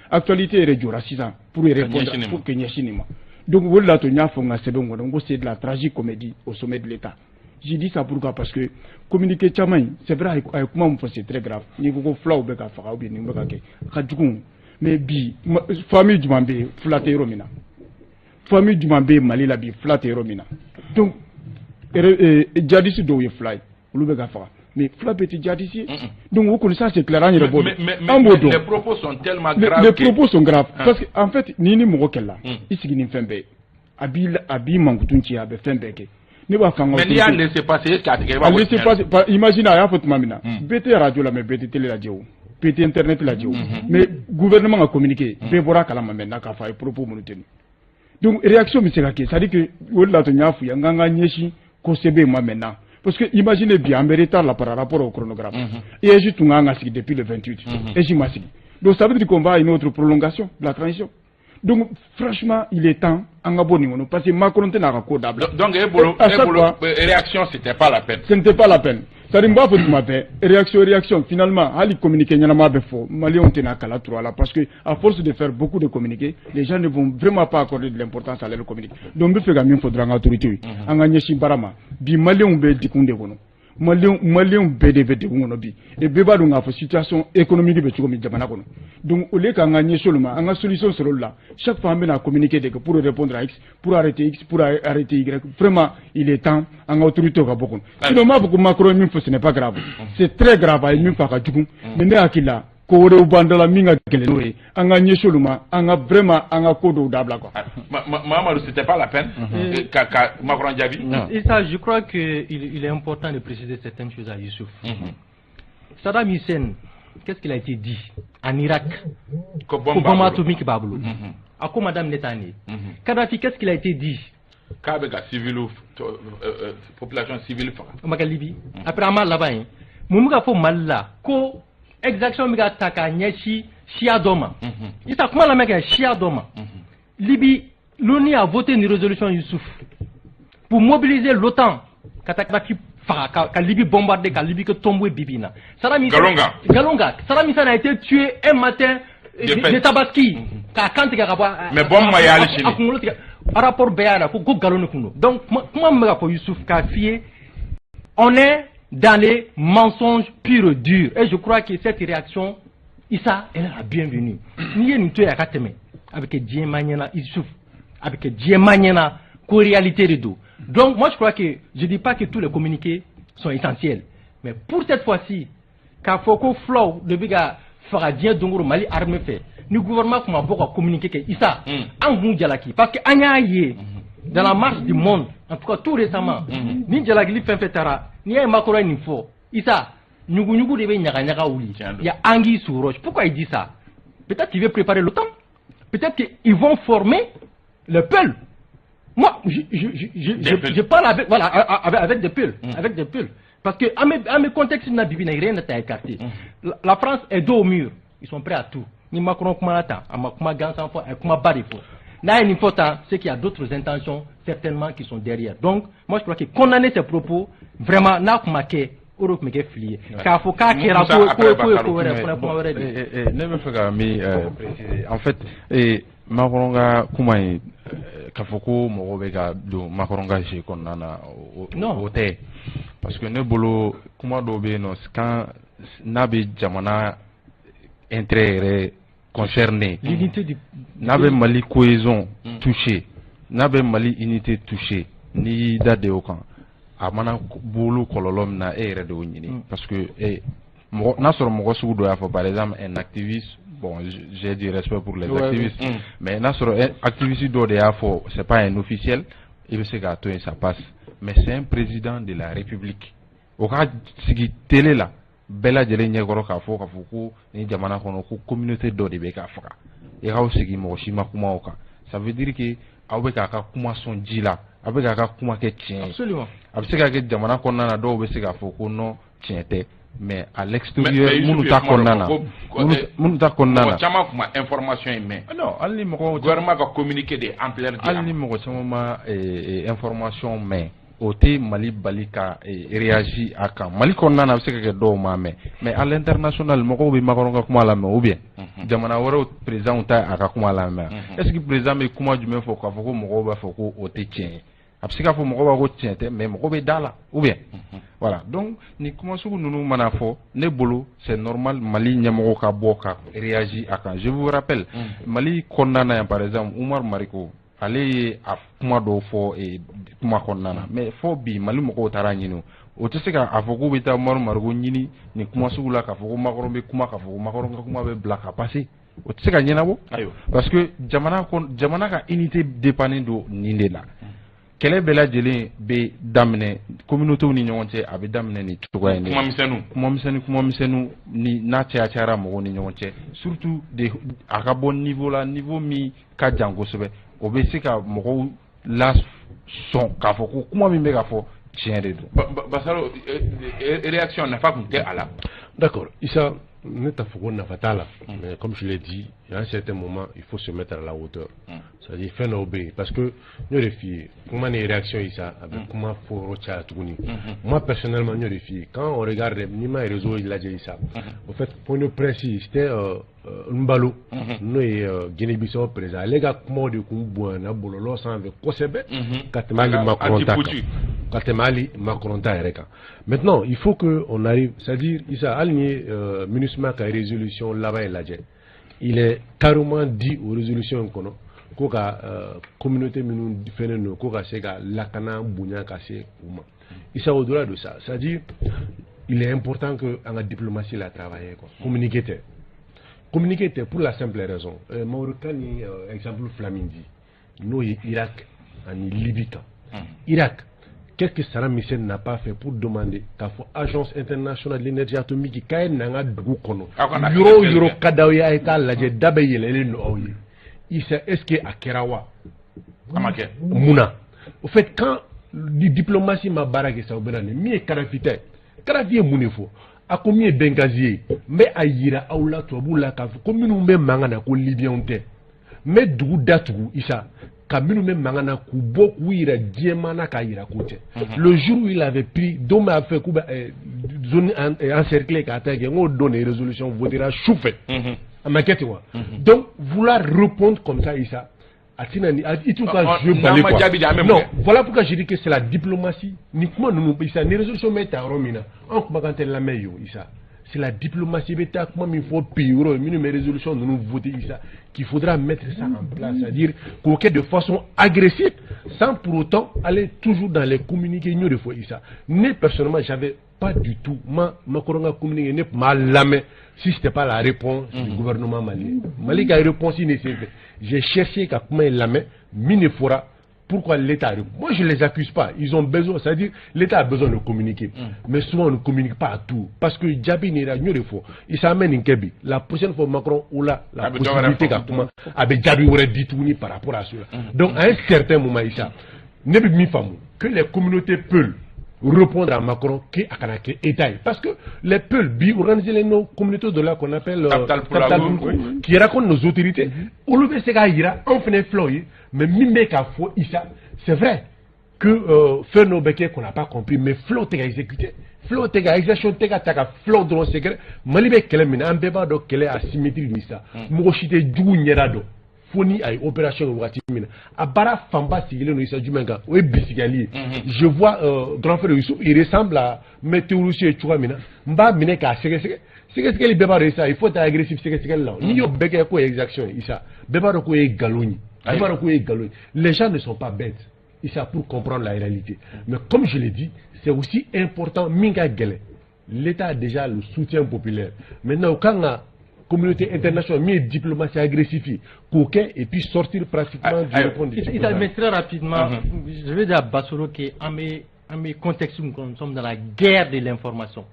[SPEAKER 5] actualité yɛrɛ jɔra sisan pour répondre, pour que ɲɛsin nin ma. Donc o de la to n y'a fɔ n ka sɛbɛn kɔnɔ n ko c'est de la tragique comédie au sommet de l'État. J'ai dit ça pourquoi? Parce que communiqué caman in, c'est vrai, a ye kuma min fɔ, c'est très grave. N'i ko ko fulaw bɛ ka faga ou bien nin bɛ ka kɛ, a ka jugu. Mais bi famille jumɛn bɛ yen fula tɛ yɔrɔ min na? Famille jumɛn bɛ yen Mali la bi fula tɛ yɔrɔ min na? Donc djihadiste dɔw ye fula ye, olu bɛ ka faga. Mais fula bɛɛ tɛ djihadiste ye. Donc o kɔni, ça c'est clair, an yɛrɛ b'o dɔn. An b'o dɔn.
[SPEAKER 1] Les propos sont tellement graves.
[SPEAKER 5] Les propos sont graves parce que en fait, n'i ni mɔgɔ kɛlɛla, i sigi ni fɛn bɛɛ ye. A b'i mankutu ci, a bɛ fɛn bɛɛ kɛ. Ne b'a fɔ an ka
[SPEAKER 1] Mais n'i y'a laissé passer, est ce que a tɛ kɛ i b'a
[SPEAKER 5] fɔ laissé passer, imagine a y'a fɔ tuma min na, bɛɛ tɛ radio la, mais bɛɛ tɛ télé lajɛ o, bɛɛ tɛ internet lajɛ o, mais gouvernement ka communiqué, bɛɛ bɔra a kalama maintenant k'a fɔ a ye propos minnu tenu. Donc réaction bɛ se ka kɛ, c'est à dire que o de la to n y'a f'u ye n k'an ka ɲɛsin ko CB ma maintenant. Parce que imaginez bien, an bɛ retard la par rapport au chronogramme. EJ tun kan ka sigi depuis le 28. EJ ma sigi. Donc ça veut dire qu'on va à une autre prolongation de la transition. Donc franchement, il est temps an ka bɔ nin kɔnɔ, parce que Macron tɛna a ka ko dabila.
[SPEAKER 1] Donc e bolo, e bolo, réaction, c'était pas la peine.
[SPEAKER 5] Ce n'était pas la peine. C'est à dire n b'a fɔ tuma bɛɛ, réaction, réaction, finalement hali communiqué ɲɛnama bɛ fɔ, Maliens tɛna kala turu a la, parce que à force de faire beaucoup de communiqués, les gens ne vont vraiment pas accorder de l'importance à leur communiqué. Donc n bɛ fɛ ka min fɔ dɔrɔn, an ka autorités ye, an ka ɲɛsin baara ma. Bi Maliens bɛ degun de kɔnɔ. Maliens bɛɛ de bɛ degun kɔnɔ bi, et bɛɛ b'a dɔn k'a fɔ situation économique bɛ cogo min jamana kɔnɔ. Donc au lieu k'an ka ɲɛsin olu ma, an ka solution sɔrɔ olu la, chaque fois an bɛna communiqué de kɛ pour répondre à X, pour arrêter X, pour arrêter Y. Vraiment, il est temps an ka autorités ka bɔ kɔnɔ. Sinon n b'a fɔ ko Macron ye min fɔ, ce n'est pas grave, c'est très grave, a ye min fɔ, a ka jugu, mais ne hakili la ko wɛrɛw b'an da la min ka gɛlɛn n'o ye. An ka ɲɛsin olu ma, an ka vraiment an ka ko dɔw dabila quoi.
[SPEAKER 1] Mamadou, c'était pas la peine ka Macron jaabi.
[SPEAKER 2] Et ça, je crois que il est important de préciser certaines choses à Youssouf. Saddam Hussein, qu'est-ce qu'il a été dit en Irak?
[SPEAKER 1] Ko
[SPEAKER 2] Ko bombe atomique b'a bolo. A ko madame Netane. Kadhafi, qu'est-ce qu'il a été dit?
[SPEAKER 1] K'a bɛ ka civil, population civile faga.
[SPEAKER 2] O ma kɛ Libye? Après an b'a laban ye. Mun bɛ ka fɔ Mali la ko exaction bɛ ka ta k'a ɲɛsin siya dɔ ma? Isa, kuma lamɛn kɛ, siya dɔ ma. Libye, l'ONU a voté une résolution, Youssouf, pour mobiliser l'OTAN ka taa Kadhafi faga, ka Libye bombarder, ka Libye kɛ tombeau ye bibi in na. Saddam Hussein
[SPEAKER 1] Nkalon kan.
[SPEAKER 2] Nkalon kan. Saddam Hussein a été tué un matin
[SPEAKER 1] De
[SPEAKER 2] de Tabaski, k'a kan tigɛ ka bɔ
[SPEAKER 1] Mais bombe ma ye hali sini.
[SPEAKER 2] A kunkolo tigɛ. Rapport bɛɛ y'a la ko nkalon de kun don. Donc kuma min bɛ ka fɔ Youssouf, k'a f'i ye, on est dans les mensonges purs et durs, et je crois que cette réaction, Issa, elle est la bienvenue. N'i ye nin to yen a ka tɛmɛ, a bɛ kɛ diɲɛmaa ɲɛna, Youssouf, a bɛ kɛ diɲɛmaa ɲɛna ko réalité de don. Donc moi, je crois que je dis pas que tous les communiqués sont essentiels, mais pour cette fois-ci, k'a fɔ ko fulaw de bɛ ka faga diɲɛ don o don Mali armée fɛ, ni gouvernement tun ma bɔ ka communiqué kɛ, Issa, an kun jalaki, parce que an y'a ye dans la marche du monde, en tout cas tout récemment, ni jalakili fɛn fɛn taara, n'i y'a ye Macron ye nin fɔ, Issa, ɲuguɲugu de bɛ ɲagaɲaga wuli.
[SPEAKER 1] Tiɲɛ don.
[SPEAKER 2] Il y a anguille sous roche. Pourquoi il dit ça? Peut-être qu'il veut préparer l'OTAN, peut-être qu'ils vont former Les Peuls. Moi, je parle avec, voilà, avec des Peuls, avec des Peuls. Parce que, à mes contextes, rien n'est à écarter. La France est dos au mur. Ils sont prêts à tout. Ni Macron kuma ta, a ma kuma gansan fɔ, a ye kuma ba de fɔ. N'a ye nin fɔ tan, c'est qu'il y a d'autres intentions certainement qui sont derrière. Donc, moi je crois que condamner ces propos, vraiment, n'a kuma kɛ, o de tun bɛ kɛ fili ye. K'a fɔ k'a kɛra ko ye ko wɛrɛ fana, kuma wɛrɛ de.
[SPEAKER 3] Ne bɛ fɛ ka min préciser, en fait, Macron ka kuma in, k'a fɔ ko mɔgɔw bɛ ka don Macron ka jeu kɔnɔna na, o tɛ. Parce que ne bolo, kuma dɔw bɛ yen nɔ, quand n'a bɛ jamana intérêt yɛrɛ concerné,
[SPEAKER 2] l'unité du
[SPEAKER 3] n'a bɛ Mali cohésion touché, n'a bɛ Mali unité touché, n'i y'i da de o kan, a mana bolo kɔlɔlɔ min na, e yɛrɛ de y'o ɲini. Parce que mɔgɔ n'a sɔrɔ mɔgɔ sugu dɔ y'a fɔ, par exemple un activiste, bon, j'ai du respect pour les activistes, mais n'a sɔrɔ activiste dɔ de y'a fɔ, c'est pas un officiel, i bɛ se k'a to yen, ça passe. Mais c'est un président de la République, o ka sigi télé la bɛɛ lajɛlen ɲɛkɔrɔ k'a fɔ ko nin jamana kɔnɔ ko communauté dɔ de bɛ k'a faga, i k'aw sigi, mɔgɔ si ma kuma o kan, ça veut dire que aw bɛ k'a ka kuma sɔn ji la, aw bɛ k'a ka kuma kɛ tiɲɛ ye. A bɛ se ka kɛ jamana kɔnɔna na, dɔw bɛ se k'a fɔ ko non, tiɲɛ tɛ, mais à l'extérieur, minnu ta kɔnɔna na, minnu ta kɔnɔna na,
[SPEAKER 1] mɔgɔ caman tun ma information in mɛn.
[SPEAKER 3] Non, hali ni mɔgɔ
[SPEAKER 1] gouvernement ka communiqué de ampleur di.
[SPEAKER 3] Hali ni mɔgɔ caman ma information mɛn, o tɛ Mali bali ka réagir a kan. Mali kɔnɔna na, a bɛ se ka kɛ dɔw m'a mɛn, mais à l'international, mɔgɔw bɛ Macron ka kuma lamɛn, ou bien jamana wɛrɛw président ta a ka kuma lamɛn. Est ce que président bɛ kuma jumɛn fɔ k'a fɔ ko mɔgɔw b'a fɔ ko o tɛ tiɲɛ ye? A bɛ se k'a fɔ mɔgɔw b'a ko tiɲɛ tɛ, mais mɔgɔ bɛ da la, ou bien? Voilà, donc ni kuma sugu ninnu mana fɔ, ne bolo, c'est normal Mali ɲɛmɔgɔ ka bɔ ka réagir a kan. Je vous rappelle, Mali kɔnɔna na yan, par exemple Oumar Mariko, ale ye a kuma dɔw fɔ kuma kɔnɔna na, mais fɔ bi Mali mɔgɔw taara ɲini, o tɛ se k'a fɔ k'u bɛ taa Umaru Mariko ɲini nin kuma sugu la, k'a fɔ ko Macron bɛ kuma, k'a fɔ ko Macron ka kuma bɛ bila ka passer, o tɛ se ka ɲɛnabɔ, parce que jamana ka unité dépendant don nin de la. Kɛlɛ bɛɛ lajɛlen bɛ daminɛ communautés ni ɲɔgɔn cɛ, a bɛ daminɛ nin cogoya in de.
[SPEAKER 1] Kuma misɛnninw.
[SPEAKER 3] Kuma misɛnnin, kuma misɛnninw ni n'a caya cayara mɔgɔw ni ɲɔgɔn cɛ, surtout de a ka bɔ niveau la, niveau min ka jan kosɛbɛ, o bɛ se ka mɔgɔw la sɔn k'a fɔ ko kuma min bɛ ka fɔ, tiɲɛ de don.
[SPEAKER 1] Basaro, réaction, nafa tun tɛ a la.
[SPEAKER 4] D'accord, Issa, ne t'a fɔ ko nafa t'a la, mais comme je l'ai dit, il y a un certain moment, il faut se mettre à la hauteur. C'est-à-dire fɛn dɔw bɛ yen, parce que n y'o de f'i ye, kuma ni réaction, Issa, a bɛ kuma fɔ yɔrɔ caya tuguni. Moi personnellement, n y'o de f'i ye, quand on regarde, n'i ma réseau lajɛ, Issa, au fait, point de presse, c'était Embalo, n'o ye Guinée-Bissau président, ale ka kumaw de kun bonyana bɔlɔlɔ sanfɛ kosɛbɛ ka tɛmɛ hali Macron ta kan, ka tɛmɛ hali Macron ta yɛrɛ kan. Maintenant, il faut que on arrive, c'est-à-dire, Issa, hali ni ye MINUSMA ka résolution laban in lajɛ, il est carrément dit o résolution in kɔnɔ ko ka communauté minnu fɛnnen don, ko ka se ka lakana bonya ka se u ma. Issa, au-delà de ça, c'est-à-dire il est important que an ka diplomatie la travailler, quoi. Communiquer tɛ, communiquer tɛ, pour la simple raison, Maodo Kane ni exemple fila min di, n'o ye Irak ani Libye kan. Irak, qu'est-ce que Saddam Hussein n'a pas fait pour demander k'a fɔ Agence internationale de l'énergie atomique k'a ye na an ka dugu kɔnɔ, yɔrɔ o yɔrɔ ka d'aw ye, a ye taa lajɛ, da bɛ yɛlɛlen don aw ye. Issa, est-ce que a kɛra wa?
[SPEAKER 1] A ma kɛ.
[SPEAKER 4] Mun na? Au fait, quand ni diplomatie ma baara kɛ sa, u bɛ na ni min ye Kadhafi ta ye. Kadhafi ye mun de fɔ? A ko min ye Benghazi ye, n bɛ a yira aw la, tubabuw la, k'a fɔ ko minnu bɛ mankan na, ko Libyɛnw tɛ. N bɛ dugu datugu, Issa, ka minnu bɛ mankan na k'u bɔ k'u yira diɲɛmaa na, k'a yira k'u tɛ. Le jour où il avait pris, don b'a fɛ k'u bɛ zone encerclée k'a ta kɛ, n k'o don de résolution votera su fɛ. A ma kɛ ten wa? Donc vouloir répondre comme ça, Issa, a tɛna ni i t'u ka jeu bali, quoi. Non, voilà pourquoi je dis que c'est la diplomatie. Ni kuma ninnu, Issa, ni résolution bɛ ta yɔrɔ min na, anw kumakan tɛ lamɛn yen o. Issa, c'est la diplomatie bɛ taa kuma min fɔ pays yɔrɔ minnu bɛ résolution ninnu voter, Issa, qu'il faudra mettre ça en place, c'est-à-dire k'o kɛ de façon agressive sans pour autant aller toujours dans les communiqués. N y'o de fɔ, Issa, ne personnellement, j'avais pas du tout ma Macron ka communiqué, ne tun b'a lamɛn si c'était pas la réponse du gouvernement malien. Mali ka réponse ne senfɛ, j'ai cherché ka kuma in lamɛn, min de fɔra. Pourquoi l'État? Moi, je ne les accuse pas. Ils ont besoin, c'est-à-dire, l'État a besoin de communiquer. Mais souvent, on ne communique pas à tout. Parce que jaabi nira, n y'o de fɔ. Issa amène nin kɛ bi. La prochaine fois, Macron aura la
[SPEAKER 1] A bɛ dɔ wɛrɛ
[SPEAKER 4] possibilité
[SPEAKER 1] fɔ.
[SPEAKER 4] Ka kuma. A bɛ jaabi wɛrɛ di tuguni par rapport à cela. Donc, à un certain moment, Issa, ne bɛ min faamu, que les communautés peuvent répondre à Macron k'a kana kɛ État ye. Parce que les Peuls, bi organiser les nos communautés de là qu'on appelle
[SPEAKER 1] Tabital Pulaaku,
[SPEAKER 4] Tabital Pulaaku, qui raconte nos autorités, olu bɛ se k'a yira anw fɛnɛ filaw ye, mais min bɛ k'a fɔ Issa, c'est vrai que fɛn dɔw bɛ kɛ qu'on n'a pas compris, mais filaw tɛ ka exécuter, filaw tɛ ka exaction tɛ ka ta ka filaw dɔrɔn sɛgɛrɛ. Mali bɛ kɛlɛ min na, an bɛɛ b'a dɔn kɛlɛ asymétrie don Issa. Mɔgɔ si tɛ jugu ɲɛda dɔn fo ni a ye opération kɛ wagati min na. A baara fanba sigilen don Issa jumɛn kan? O ye bisigiyali ye. Je vois grand frère Youssouf, il ressemble à maître théoricien ye cogoya min na, n b'a minɛ k'a sɛgɛsɛgɛ. Sɛgɛsɛgɛli bɛɛ b'a dɔn Issa, il faut être agressif sɛgɛsɛgɛli la. N'i y'o bɛɛ kɛ k'o ye exaction ye, Issa, bɛɛ b'a dɔn k'o ye nkalon ye, bɛɛ b'a dɔn k'o ye nkalon ye. Les gens ne sont pas bêtes, Issa, pour comprendre la réalité. Mais comme je l'ai dit, c'est aussi important, min ka gɛlɛn, l'État a déjà le soutien populaire. Maintenant, o kan ka communauté internationale min ye diplomatie agressive ye k'o kɛ et puis sortir pratiquement du répondre.
[SPEAKER 2] Issa, mais très rapidement, je vais dire à Bassoro que an bɛ an bɛ contexte min kɔnɔ, nous sommes dans la guerre de l'information.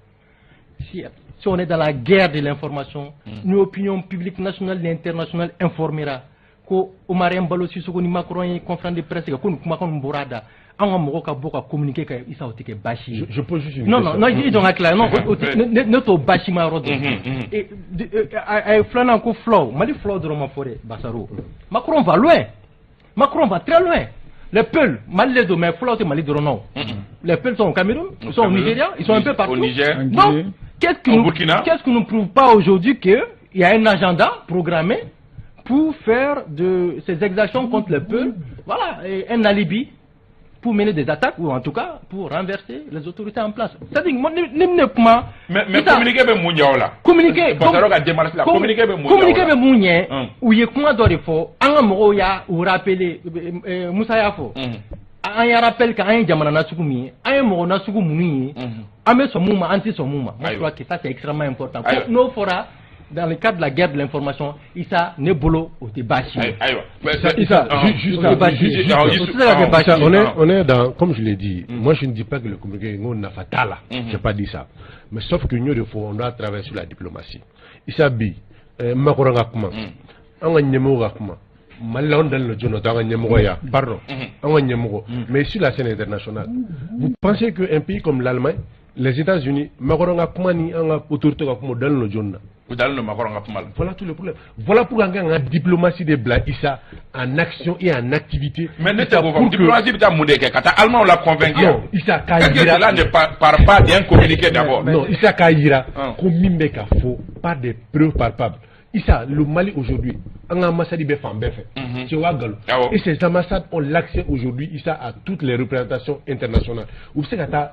[SPEAKER 2] Si on est dans la guerre de l'information, une opinion publique nationale et internationale informera ko Omar Embalo Sissoko ni Macron ye conférence de presse kɛ ko nin kumakan ninnu bɔra a da, an ka mɔgɔw ka bɔ ka communiquer ka Issa, o tɛ kɛ baasi ye.
[SPEAKER 4] Je pose juste une
[SPEAKER 2] Non,
[SPEAKER 4] question.
[SPEAKER 2] non, non, i jɔ n ka tila. Non, o tɛ ne t'o baasi ma yɔrɔ dɔn. Et a ye filanan ko fulaw, Mali fulaw dɔrɔn ma fɔ dɛ, Basaro. Macron va loin. Macron va très loin. Les Peuls, Mali les mais fulaw tɛ Mali dɔrɔn non. Les Peuls sont au Cameroun, ils sont au Nigeria, ils sont un peu partout.
[SPEAKER 1] Au Niger.
[SPEAKER 5] En
[SPEAKER 2] Donc,
[SPEAKER 5] Guinée.
[SPEAKER 2] qu'est-ce qui
[SPEAKER 1] Au
[SPEAKER 2] nous,
[SPEAKER 1] Burkina.
[SPEAKER 2] qu'est-ce qui nous prouve pas aujourd'hui qu'il y a un agenda programmé pour faire de ces exactions contre les Peuls, voilà, et un alibi pour mener des attaques ou en tout cas pour renverser les autorités en place? C'est-à-dire, moi, ne kuma.
[SPEAKER 1] Mais communiqué bɛ mun ɲɛ o la?
[SPEAKER 2] Communiqué.
[SPEAKER 1] Basaro ka démarche la, communiqué bɛ mun ɲɛ o la?
[SPEAKER 2] Communiqué bɛ mun ɲɛ? U ye kuma dɔ de fɔ, an ka mɔgɔw y'a u rappeler, Musa y'a fɔ. An y'a rappel k'an ye jamana nasugu min ye, an ye mɔgɔ nasugu minnu ye, an bɛ sɔn mun ma, an tɛ sɔn mun ma. Moi, je crois que ça, c'est extrêmement important. N'o fɔra dans le cadre de la guerre de l'information, Issa, ne bolo, o tɛ baasi ye.
[SPEAKER 1] Ayiwa.
[SPEAKER 4] Issa, juste,
[SPEAKER 2] O tɛ baasi ye.
[SPEAKER 4] juste,
[SPEAKER 2] O tɛ se ka kɛ baasi
[SPEAKER 4] Issa,
[SPEAKER 2] ye.
[SPEAKER 4] on est dans, comme je l'ai dit, moi je ne dis pas que le communiqué, n ko nafa t'a la, j'ai pas dit ça. Mais sauf que n y'o de fɔ, on doit travailler sur la diplomatie. Issa bi, Macron ka kuma, an ka ɲɛmɔgɔ ka kuma, Mali la, an dalen don jɔn na, o t'an ka ɲɛmɔgɔ ye, pardon, an ka ɲɛmɔgɔ. Mais sur la scène internationale, vous pensez qu'un pays comme l'Allemagne, les États-Unis, Macron ka kuma ni an ka autorité ka kuma, o dalen don jɔn na?
[SPEAKER 1] U dalen don Macron ka kuma la.
[SPEAKER 4] Voilà tout le problème. Voilà pourquoi an kan ka diplomatie de bila, Issa, en action et en activité.
[SPEAKER 1] Mais ne
[SPEAKER 4] Issa,
[SPEAKER 1] tɛ k'o faamu.
[SPEAKER 4] pour que-
[SPEAKER 1] Diplomatie bɛ taa mun de kɛ? Ka taa Allemand la convaincre?
[SPEAKER 4] Non, Issa, k'a
[SPEAKER 1] Est-ce que
[SPEAKER 4] yira.
[SPEAKER 1] cela ne part pas d'un communiqué d'abord?
[SPEAKER 4] Non, Issa, k'a yira ko min bɛ ka fɔ par des preuves palpables. Issa, le Mali aujourd'hui, an ka ambassade bɛ fan bɛɛ fɛ. C'est wa nkalon?
[SPEAKER 1] Awɔ.
[SPEAKER 4] Et ces ambassades ont l'accès aujourd'hui, Issa, à toutes les représentations internationales. U bɛ se ka taa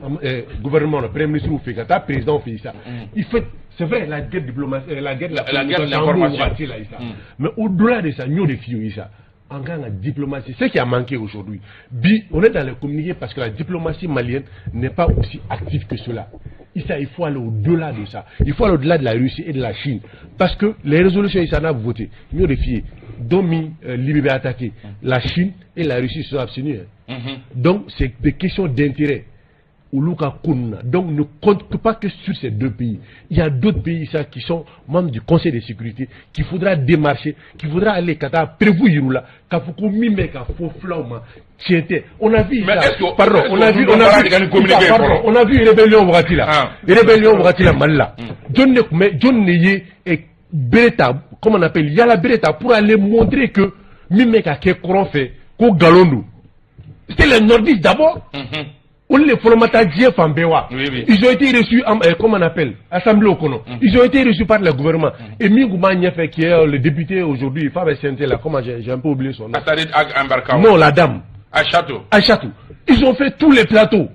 [SPEAKER 4] gouvernement na, premier ministre fɛ yen, ka taa président fɛ yen, Issa. Il faut, c'est vrai, la guerre diplomatie, la guerre de la
[SPEAKER 1] La guerre de
[SPEAKER 4] communication, an b'o
[SPEAKER 1] l'information.
[SPEAKER 4] wagati la, Issa. Mais au-delà de ça, n y'o de f'i ye, Issa. En kan ka diplomatie, ce qui a manqué aujourd'hui. Bi, on est dans les communiqués parce que la diplomatie malienne n'est pas aussi active que cela. Issa, il faut aller au-delà de ça. Il faut aller au-delà de la Russie et de la Chine. Parce que les résolutions, Issa, n'a voté. N y'o de f'i ye. Don min, Libye bɛ attaqué. La Chine et la Russie se sont abstenus, hein. Donc, c'est des questions d'intérêt. Olu ka ko ninnu na. Donc, ne compte pas que sur ces deux pays. Il y a d'autres pays, ça, qui sont membres du Conseil de sécurité, qu'il faudra démarcher, qu'il faudra aller ka taa preuve yir'u la, k'a fɔ ko min bɛ ka fɔ fulaw ma tiɲɛ tɛ. On a vu
[SPEAKER 1] Mais
[SPEAKER 4] ça,
[SPEAKER 1] est-ce que-
[SPEAKER 4] pardon,
[SPEAKER 1] est-ce
[SPEAKER 4] on a
[SPEAKER 1] que
[SPEAKER 4] vu,
[SPEAKER 1] olu
[SPEAKER 4] on a
[SPEAKER 1] baara
[SPEAKER 4] vu,
[SPEAKER 1] de ka nin communiqué
[SPEAKER 4] Issa, pardon,
[SPEAKER 1] fɔlɔ?
[SPEAKER 4] on a vu rébellion wagati la, rébellion wagati la Mali la. Jɔn de tun bɛ, jɔn de ye bere ta, comment on appelle, yala bere ta pour aller montrer que min bɛ ka kɛ kɔrɔn fɛ ko nkalon don? C'était les nordistes d'abord. Olu de fɔlɔ ma taa diɲɛ fan bɛɛ wa?
[SPEAKER 1] Oui.
[SPEAKER 4] Ils ont été reçus en, comment on appelle, assemblée au kɔnɔ. Ils ont été reçus par le gouvernement. Et min tun b'a ɲɛfɛ, qui est le député aujourd'hui, Fabé Sente là, comment, j'ai un peu oublié son nom.
[SPEAKER 1] Assarid Ag Imbarka.
[SPEAKER 4] Non, la dame.
[SPEAKER 1] Aïchatou.
[SPEAKER 4] Aïchatou. Ils ont fait tous les plateaux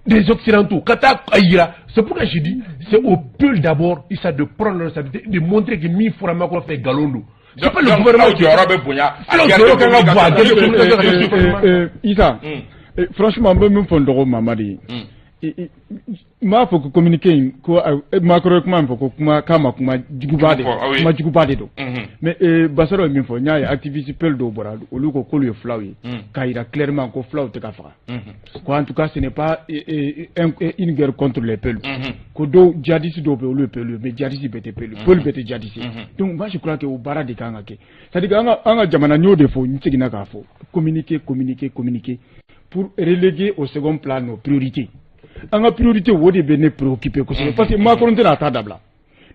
[SPEAKER 4] des Occidentaux. Ka taa a yira. C'est pourquoi j'ai dit, c'est au peuple d'abord, Issa, de prendre leur responsabilité, de montrer que min fɔra Macron fɛ nkalon don. C'est pas le gouvernement qui
[SPEAKER 1] Aw jɔyɔrɔ bɛ bonya.
[SPEAKER 4] Fulaw jɔyɔrɔ kan ka bɔ a guerre de communication.
[SPEAKER 5] Issa, franchement, n bɛ min fɔ n dɔgɔ Mamadi ye, N m'a fɔ ko communiqué in ko Macron ye kuma min fɔ ko kuma k'a ma kuma juguba de kuma juguba de don, mais Basaro ye min fɔ, n y'a ye activiste Peul dɔw bɔra, olu ko k'olu ye fulaw ye, k'a jira clairement ko fulaw tɛ ka faga, ko en tout cas ce n'est pas une guerre contre les Peuls, ko dɔw djihadiste dɔw bɛ yen, olu ye Peul ye, mais djihadiste bɛɛ tɛ Peul, Peul bɛɛ tɛ djihadiste ye. Donc moi je crois que o baara de kan ka kɛ, c'est à dire que an ka jamana, n y'o de fɔ, n seginna k'a fɔ, communiquer, communiquer, communiquer pour reléguer au second plan nos priorités. An ka priorité, o de bɛ ne préoccuper kosɛbɛ, parce que Macron tɛna a ta dabila.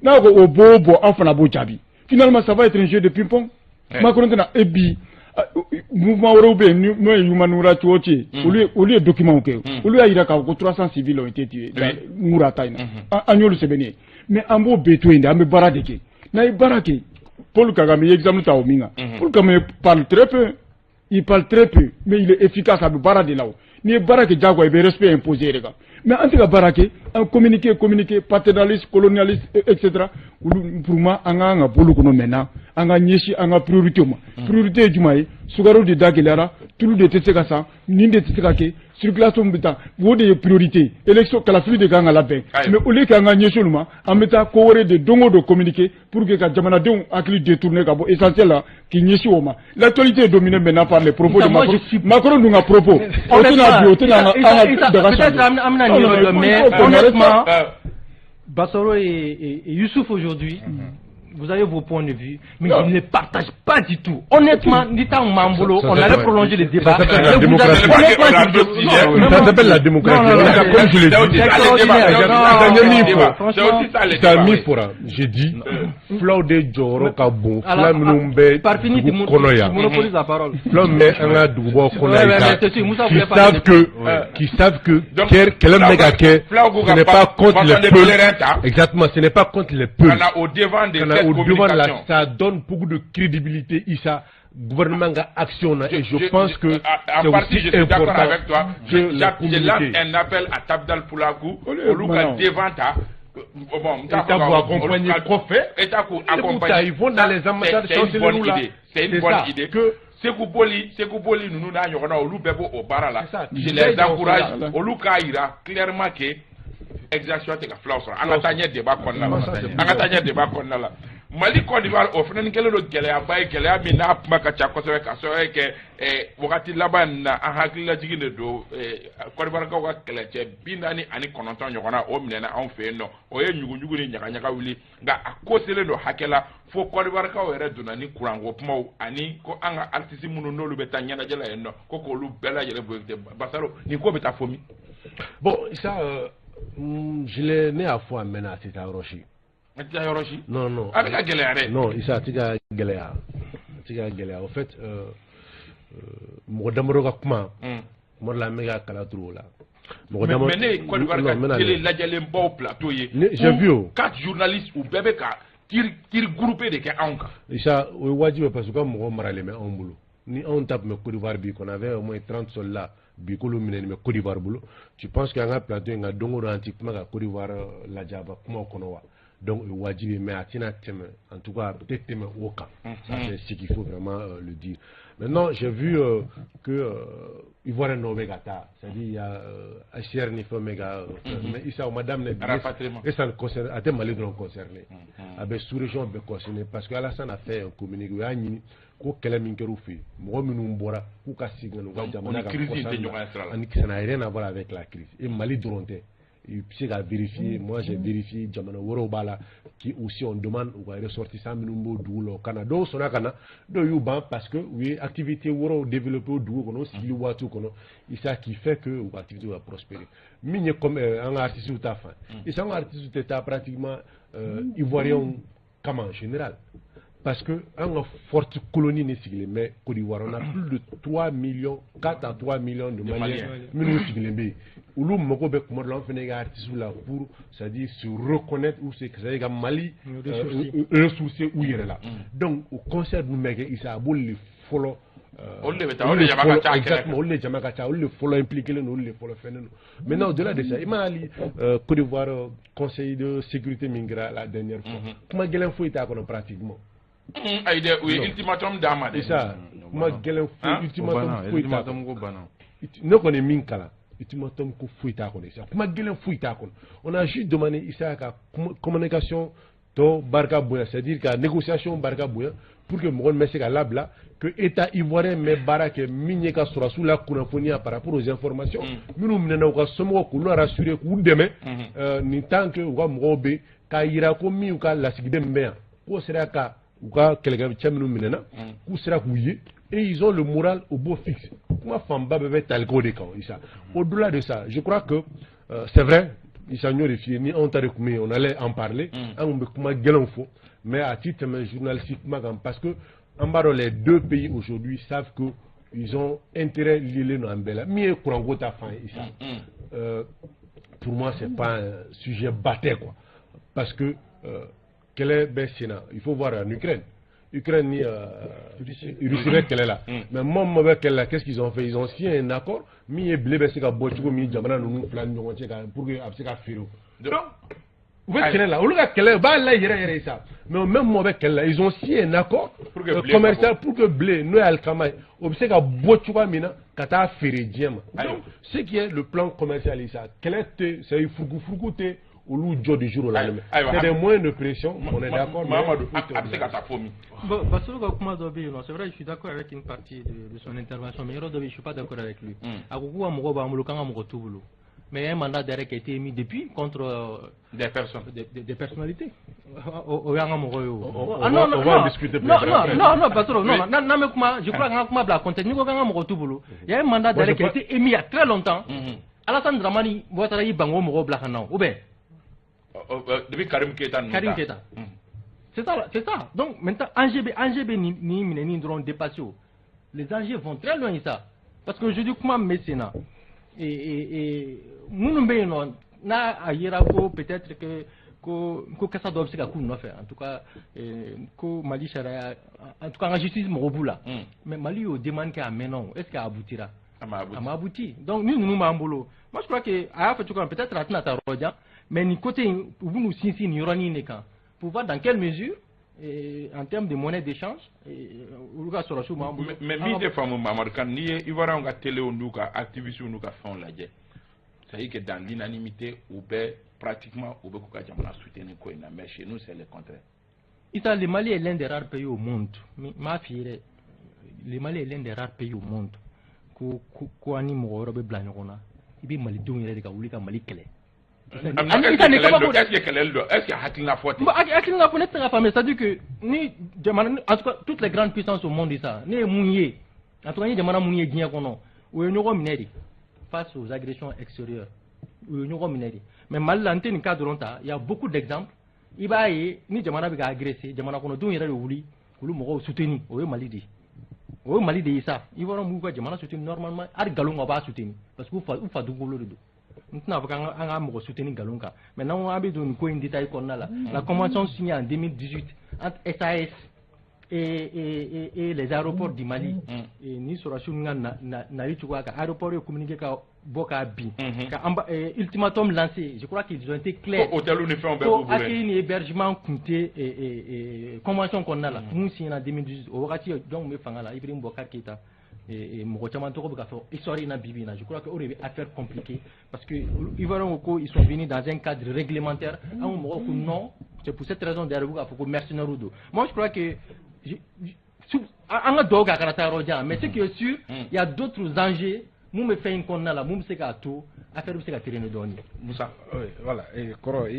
[SPEAKER 5] N'a ko o b'o bɔ, an fana b'o jaabi. Finalement, ça va être un jeu de ping-pong. Macron tɛna e bi mouvement wɛrɛw bɛ yen, n'o ye Human Rights Watch ye, olu ye document kɛ, olu y'a jira k'a fɔ ko 300 civils ont été tués Moura ta in na. An y'olu sɛbɛnni ye, mais an b'o bɛɛ to yen de, an bɛ baara de kɛ. N'an ye baara kɛ, Paul Kagame ye exemple ta o min kan, Paul Kagame parle très peu, il parle très peu, mais il est efficace. A bɛ baara de la. O n'i ye baara kɛ, diyagoya i bɛ respect imposer yɛrɛ kan. Mais an tɛ ka baara kɛ, an communiquer, communiquer, paternaliste, colonialiste, et cetera. Olu, pour moi, an ka kan ka bɔ olu kɔnɔ maintenant, an ka ɲɛsin an ka priorité ma. Priorité ye jumɛn ye? Sukaro de da gɛlɛyara, tulu de tɛ se ka san, nin de tɛ se ka kɛ, circulation bɛ taa, o de ye priorité. Élection kalafili de kan ka labɛn, mais au lieu k'an ka ɲɛsin olu ma, an bɛ taa ko wɛrɛ de don o don communiquer pour que ka jamanadenw hakili détourner ka bɔ essentiel la k'i ɲɛsin o ma. L'actualité est dominée maintenant par les propos de Macron. Macron dun ka propos, o tɛna bi, o tɛna an ka daga
[SPEAKER 2] changer. An bɛna nin yɔrɔ dɔn, mais honnêtement, Bassoro et Youssouf, aujourd'hui, vous avez vos points de vue, mais je ne les partage pas du tout. Honnêtement, Nita Mambolo, on allait prolonger le débat.
[SPEAKER 4] Ça s'appelle la démocratie. Ça s'appelle la démocratie. Comme je l'ai dit. C'est min fɔra, j'ai dit, fulaw de jɔyɔrɔ ka bon, fula minnu bɛ dugu kɔnɔ yan, fula min bɛ an ka dugubaw kɔnɔ yan, qui savent que kɛlɛ min bɛ ka kɛ, ce n'est pas contre les Peuls. Exactement, ce n'est pas contre les Peuls.
[SPEAKER 1] Au devant de
[SPEAKER 4] au devant de la, ça donne beaucoup de crédibilité, Issa, gouvernement ka action na, et je pense que
[SPEAKER 1] c'est
[SPEAKER 4] aussi
[SPEAKER 1] je suis
[SPEAKER 4] important
[SPEAKER 1] avec toi.
[SPEAKER 4] Que
[SPEAKER 1] je lance un appel à Tabdal Pulaku, olu ka devant ta
[SPEAKER 4] bon, État pour accompagner kɔfɛ.
[SPEAKER 1] État pour accompagner.
[SPEAKER 4] Ils vont dans les ambassades.
[SPEAKER 1] C'est une bonne idée, c'est une bonne idée que Sekou Boli, Sekou Boli ninnu n'a ɲɔgɔnna, olu bɛɛ b'o o baara la. Je les encourage, olu k'a yira clairement que exaction tɛ ka filaw sɔrɔ. An ka taa ɲɛ débat kɔnɔna la, an ka taa ɲɛ débat kɔnɔna la. Mali, Côte d'Ivoire, o fana kɛlen don gɛlɛyaba ye, gɛlɛya min n'a kuma ka ca kosɛbɛ, ka sababu kɛ wagati laban in na, an hakililajigin de don, Côte d'Ivoire kaw ka kɛlɛcɛ 49 ɲɔgɔnna, o minɛna anw fɛ yen nɔ. O ye ɲuguɲugu ni ɲagaɲaga wuli, nka a ko selen don hakɛ la fo Côte d'Ivoire kaw yɛrɛ donna ni kuranko kumaw ani ko an ka artiste minnu n'olu bɛ taa ɲɛnajɛ la yen nɔ, ko k'olu bɛɛ lajɛlen boycotté. Basaro, nin ko bɛ taa fo min?
[SPEAKER 4] Bon, ça, je l'ai, ne y'a fɔ a mɛnna, a tɛ taa yɔrɔ si.
[SPEAKER 1] A tɛ taa yɔrɔ si?
[SPEAKER 4] Non, non.
[SPEAKER 1] A bɛ ka gɛlɛya dɛ.
[SPEAKER 4] Non, Issa, a tɛ ka gɛlɛya, a tɛ ka gɛlɛya. Au fait, mɔgɔ damadɔ ka kuma, tuma dɔ la an bɛ ka kala turu o la.
[SPEAKER 1] Mɔgɔ damadɔ, mais ne ye Côte d'Ivoire ka télé lajɛlenbaw plateau ye.
[SPEAKER 4] J'ai vu o.
[SPEAKER 1] Quatre journalistes, u bɛɛ bɛ ka tir groupé de kɛ anw kan.
[SPEAKER 4] Issa, o ye wajibi ye, parce que u ka mɔgɔ maralen bɛ anw bolo. Ni anw ta tun bɛ Côte d'Ivoire bi, qu'on avait au moins 30 soldats bi, k'olu minɛnen bɛ Côte d'Ivoire bolo, tu penses que an ka plateau in kan don o don, an ti kuma ka Côte d'Ivoire lajaba kumaw kɔnɔ wa? Donc o ye wajibi, mais a tɛna tɛmɛ, en tout cas a tɛ tɛmɛ o kan. Ça, c'est ce qu'il faut vraiment le dire. Maintenant, j'ai vu que Ivoirien dɔw bɛ ka taa, c'est-à-dire il y a HCR ni fɛn bɛ ka, mais Issa, o ma daminɛ bi et ça ne concerne, a tɛ Mali dɔrɔn concerné, a bɛ sous-région bɛɛ concerné, parce que Alassane a fait un communiqué, u y'a ɲini ko kɛlɛ min kɛra u fɛ yen, mɔgɔ minnu bɔra k'u ka segin ka na u ka jamana
[SPEAKER 1] kan.
[SPEAKER 4] Kɔsa ani ça n'a rien à voir avec la crise. Et Mali dɔrɔn tɛ, i bɛ se ka vérifier, moi j'ai vérifié, jamana wɛrɛw b'a la qui aussi on demande u ka ressortissants minnu b'o dugu la, o ka na. Dɔw sɔnna ka na, dɔw y'u ban, parce que u ye activité wɛrɛw développer o dugu kɔnɔ, o sigili waati kɔnɔ, Issa, qui fait que u ka activité va prospérer. Min ye comme an ka artistes ta fan, Issa, an ka artistes tɛ taa pratiquement Ivoiriens kama en général, parce que an ka forte colonie ni sigilen bɛ Côte d'Ivoire. On a plus de 3 millions, 4 à 3 millions de Maliens minnu sigilen bɛ yen. Olu mago bɛ kuma dɔ la, an fana ka artistes la pour, c'est-à-dire se reconnaître ou c'est-à-dire ka Mali ressourcer u yɛrɛ la. Donc o concert dun bɛ kɛ, Issa, a b'olu de fɔlɔ.
[SPEAKER 1] Olu de bɛ taa, olu de jama ka ca.
[SPEAKER 4] Exactement, olu de jama ka ca, olu de fɔlɔ impliqué len don, olu de fɔlɔ fɛnnen don. Maintenant, au-delà de ça, i mana hali Côte d'Ivoire conseil de sécurité min kɛra la dernière fois, kuma gɛlɛn foyi t'a kɔnɔ pratiquement.
[SPEAKER 1] Ayi dɛ, u ye ultimatum d'a ma dɛ.
[SPEAKER 4] Issa, kuma gɛlɛn foyi, ultimatum foyi t'a kɔnɔ. Ne kɔni ye min kalan, Ultimatum ko foyi t'a kɔnɔ, Isa, kuma gɛlɛn foyi t'a kɔnɔ. On a juste demandé, Isa, ka communication tɔ barika bonya, c'est-à-dire ka négociation barika bonya pour que mɔgɔ bɛ se ka labila, que État ivoirien bɛ baara kɛ min ye ka sɔrɔdasiw la kunnafoniya par rapport aux informations minnu minɛna, u ka somɔgɔw k'olu rassurer, k'u dɛmɛ nin tant que u ka mɔgɔw bɛ k'a yira ko min u ka lasigiden min bɛ yan, k'o sera ka u ka kɛlɛkɛcɛ minnu minɛna, k'u sera k'u ye et ils ont le moral au beau fixe. Kuma fanba bɛɛ bɛ tali k'o de kan, Isa. Au-delà de ça, je crois que c'est vrai, Isa, n y'o de f'i ye, ni anw ta de tun bɛ yen, on allait en parler, an tun bɛ kuma gɛlɛnw fɔ, mais a ti tɛmɛ journaliste kuma kan, parce que an b'a dɔn les deux pays aujourd'hui savent que ils ont intérêt lié don an bɛɛ la. Min ye kuranko ta fan ye, Isa, pour moi c'est pas un sujet batté quoi, parce que kɛlɛ bɛ sen na. Il faut voir en Ukraine, Ukraine ni Russie bɛ kɛlɛ la, mais moment bɛ kɛlɛ la, qu'est-ce qu'ils ont fait? Ils ont signé un accord min ye blé bɛ se ka bɔ cogo min jamana ninnu fila ni ɲɔgɔn cɛ ka pour que a bɛ se ka feere. Donc u bɛ kɛlɛ la, olu ka kɛlɛ u b'a la yɛrɛ yɛrɛ sa, mais au même moment bɛ kɛlɛ la, ils ont signé un accord commercial pour que blé, n'o ye alikama ye, o bɛ se ka bɔ cogoya min na ka taa feere diɲɛ ma. Donc ce qui est le plan commercial, sa kɛlɛ tɛ, c'est furuku tɛ olu jɔ du jour au lendemain. C'est des moyens de pression, on est d'accord.
[SPEAKER 1] Mamadou, a bɛ se ka taa fo min?
[SPEAKER 2] Bon, Bassirou ka kuma dɔ bɛ yen nɔ, c'est vrai, je suis d'accord avec une partie de son intervention, mais yɔrɔ dɔ bɛ yen, je suis pas d'accord avec lui. A ko k'u ka mɔgɔw b'an bolo, k'an ka mɔgɔ t'u bolo. Mais il y a un mandat d'arrêt qui a été émis depuis contre
[SPEAKER 1] des personnes.
[SPEAKER 2] Des personnalités. O y'an ka mɔgɔ ye o.
[SPEAKER 4] Ah non, non, on va en discuter plus
[SPEAKER 2] non, non, non, non, Bassirou, non, non, non, mais kuma, je crois qu'an ka kuma bila contexte. N'i ko k'an ka mɔgɔ t'u bolo, il y a un mandat d'arrêt qui a été émis il y a très longtemps. Alassane Dramane Ouattara y'i ban k'o mɔgɔw bila ka na o, ou bien?
[SPEAKER 1] Depuis Karim Keita ninnu.
[SPEAKER 2] Karim Keita. C'est ça, c'est ça. Donc maintenant, enjeu bɛ, enjeu bɛ nin nin minɛni dɔrɔn dépassé o. Les enjeux vont très loin, ça. Parce que aujourd'hui, kuma min bɛ sen na, et minnu bɛ yen nɔ, n'a a yera ko peut-être que ko kasa dɔ bɛ se ka k'u nɔfɛ, en tout cas ko Mali sariya, en tout cas an ka justice mɔgɔw b'u la. Mais Mali y'o demande kɛ a mɛnna o, est-ce que a aboutira?
[SPEAKER 1] A ma abouti.
[SPEAKER 2] A ma abouti. Donc ni ninnu b'an bolo, moi je crois que a y'a fɔ cogo min, peut-être a tɛna taa yɔrɔ jan, mais nin côté in, u b'u sinsin nin yɔrɔnin de kan pour voir dans quelle mesure et, en termes de monnaie d'échange, olu ka sɔrɔsiw b'an bolo.
[SPEAKER 1] Mais min tɛ faamu, Mamadu Kan, n'i ye Ivoirien ka téléw n'u ka activistes n'u ka fɛnw lajɛ, c'est à dire que dans l'unanimité, u bɛ pratiquement u bɛ k'u ka jamana soutenir ko in na, mais chez nous c'est le contraire.
[SPEAKER 2] Issa, le Mali est l'un des rares pays au monde, m'a f'i ye dɛ, le Mali est l'un des rares pays au monde ko an ni mɔgɔ wɛrɛ bɛ bila ɲɔgɔn na, i bɛ malidenw yɛrɛ de ka wuli ka Mali kɛlɛ.
[SPEAKER 1] Est-ce que kɛlɛli don? Est-ce que hakilina fɔ tɛ?
[SPEAKER 2] Bon, hakilina fɔ, ne tɛ se ka faamuya, c'est-à-dire que ni jamana, en tout cas toutes les grandes puissances au monde, ça ne ye mun ye, en tout cas ni jamana mun ye diɲɛ kɔnɔ, u ye ɲɔgɔn minɛ de face aux agressions extérieures, u ye ɲɔgɔn minɛ de. Mais Mali la, n tɛ nin cas dɔrɔn ta, il y a beaucoup d'exemples. I b'a ye ni jamana bɛ ka agresser, jamana kɔnɔdenw yɛrɛ de wuli k'olu mɔgɔw soutenir. O ye Mali de ye, o ye Mali de ye sa. Ivoirien b'u ka jamana soutenir normalement, hali nkalon kan u b'a soutenir, parce que u fa dugukolo de don. N tɛna fɔ k'an ka mɔgɔ soutenir nkalon kan, mais n'an ko an bɛ don nin ko in détail kɔnɔna la, la convention signée en 2018 entre SAS et les aéroports du Mali, ni sɔrɔdasiw ka nali cogoya kan, aéroport ye communiqué ka bɔ k'a bin, ka ultimatum lancé, je crois qu'ils ont été clairs.
[SPEAKER 1] Ko hôtel ni fɛnw bɛɛ b'u
[SPEAKER 2] ko
[SPEAKER 1] bolo.
[SPEAKER 2] Accueil ni hébergement tun tɛ convention kɔnɔna la mun signé en 2018. O wagati jɔn tun bɛ fanga la? Ibrahim Boubacar Keïta. Mɔgɔ caman tɔgɔ bɛ ka fɔ histoire in na bi bi in na. Je crois que o de bɛ affaire compliquée, parce que Ivoiriens ko ils sont venus dans un cadre réglementaire, an ko mɔgɔw ko non. C'est pour cette raison d'ailleurs u bɛ k'a fɔ ko mercenaires don. Moi je crois que an ka dugawu kɛ a kana taa yɔrɔ jan, mais ce qui est sûr, il y a d'autres enjeux mun bɛ fɛn in kɔnɔna la, mun bɛ se k'a to affaire bɛ se ka traîner dɔɔnin.
[SPEAKER 1] Musa.
[SPEAKER 3] Oui, voilà. Et kɔrɔ,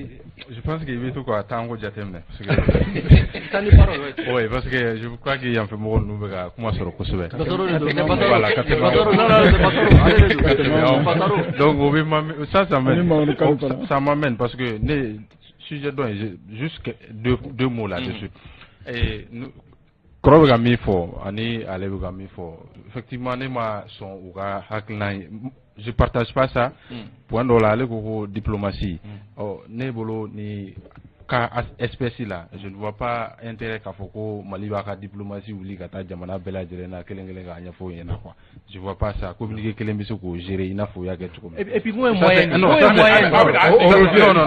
[SPEAKER 3] je pense que i bɛ to ka temps ko jateminɛ parce que
[SPEAKER 2] Temps de parole, oui.
[SPEAKER 3] Oui, parce que je crois que yan fɛ mɔgɔ ninnu bɛ ka kuma sɔrɔ kosɛbɛ.
[SPEAKER 2] Basaro de don.
[SPEAKER 3] Voilà, ka tɛmɛ.
[SPEAKER 2] Basaro, non, non, c'est Basaro, ale de don. Basaro.
[SPEAKER 3] Donc o bɛ ma ça, ça m'amène, ça m'amène parce que ne sujet dɔ in, juste deux mots là-dessus. Et kɔrɔ bɛ ka min fɔ ani ale bɛ ka min fɔ, effectivement ne ma sɔn u ka hakilina ye, je partage pas ça. Point dɔ la, ale ko ko diplomatie, ɔ ne bolo ni cadre cas espèce là, je ne vois pas intérêt k'a fɔ ko Mali b'a ka diplomatie wuli ka taa jamana bɛɛ lajɛlen na kelen kelen k'a ɲɛfɔ o ɲɛna quoi. Je vois pas ça. Communiqué kelen bɛ se k'o gérer i n'a fɔ u y'a kɛ cogo min.
[SPEAKER 2] Et puis mun ye moyen
[SPEAKER 3] Non, ça c'est non non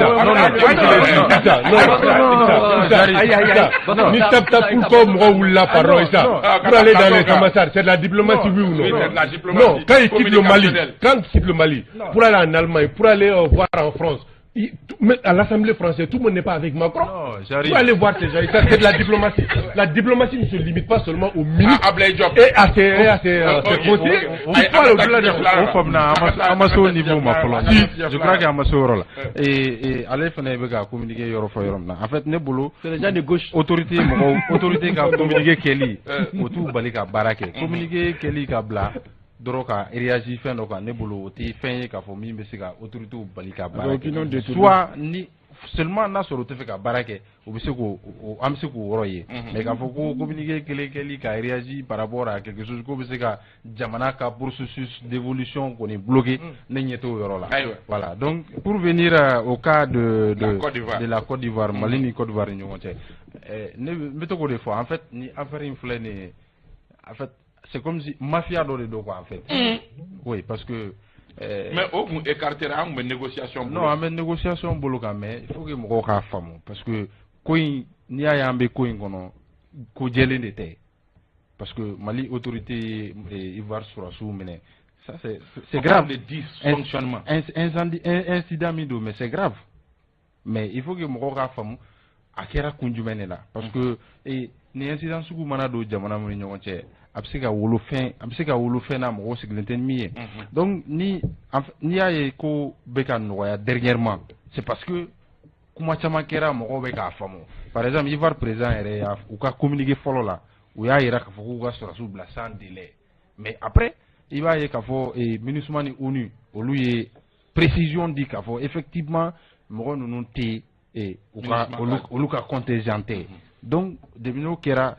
[SPEAKER 4] non. Ni tap tap pour ko mɔgɔw wulila, pardon Issa, pour aller dans les ambassades, c'est de la diplomatie, oui ou non? Non, quand ils quittent le Mali, quand ils quittent le Mali pour aller en Allemagne, pour aller voir en France, mais à l'Assemblée française, tout le monde n'est pas avec Macron.
[SPEAKER 3] Non,
[SPEAKER 4] pour aller voir ces gens, ça c'est de la diplomatie. La diplomatie ne se limite pas seulement aux ministres et à ses conseillers. Il faut aller au-delà de
[SPEAKER 3] O faamuna, an ma se o niveau ma fɔlɔ. Je crois que an ma se o yɔrɔ la. Et ale fana bɛ ka communiquer yɔrɔ fɔ yɔrɔ min na, en fait ne bolo,
[SPEAKER 2] c'est les gens de gauche.
[SPEAKER 3] Autorité mɔgɔw, autorité ka communiqué kɛli, o t'u bali ka baara kɛ. Communiqué kɛli ka bila dɔrɔn ka réagir fɛn dɔ kan, ne bolo o tɛ fɛn ye k'a fɔ min bɛ se ka autorités bali ka baara kɛ. Soit ni seulement n'a sɔrɔ u tɛ fɛ ka baara kɛ, u bɛ se k'o, an bɛ se k'o yɔrɔ ye. Mais k'a fɔ ko communiqué kelen kɛli ka réagir par rapport à quelque chose k'o bɛ se ka jamana ka processus d'évolution kɔni bloquer, ne ɲɛ t'o yɔrɔ la. Voilà, donc pour venir au cas de la Côte d'Ivoire, Mali ni Côte d'Ivoire ni ɲɔgɔn cɛ, ne bɛ to k'o de fɔ. En fait ni affaire in filɛ nin ye, en fait c'est comme si mafia dɔ de don quoi, en fait. Oui, parce que
[SPEAKER 1] Mais o kun écarté, an kun bɛ négociation
[SPEAKER 3] bolo. Non, an bɛ négociation bolo kan, mais il faut que mɔgɔw k'a faamu, parce que ko in, n'i y'a ye an bɛ ko in kɔnɔ, ko jɛlen de tɛ, parce que Mali autorité ye Ivoire sɔrɔdasiw minɛ, ça c'est grave.
[SPEAKER 1] De dysfonctionnement.
[SPEAKER 3] Incendie, incident min don, mais c'est grave. Mais il faut que mɔgɔw k'a faamu a kɛra kun jumɛn de la, parce que ni incident sugu mana don jamana min ni ɲɔgɔn cɛ, a bɛ se ka wolo fɛn, a bɛ se ka wolo fɛn na mɔgɔw sigilen tɛ ni min ye. Donc ni n'i y'a ye ko bɛ ka nɔgɔya dernièrement, c'est parce que kuma caman kɛra, mɔgɔw bɛ k'a faamu. Par exemple Ivoire président yɛrɛ y'a u ka communiqué fɔlɔ la, u y'a yira k'a fɔ k'u ka sɔrɔdasiw bila sans délai. Mais après i b'a ye k'a fɔ MINUSMA ni ONU, olu ye précision di k'a fɔ effectivement mɔgɔ ninnu tɛ u ka olu ka contingent tɛ. Donc depuis n'o kɛra,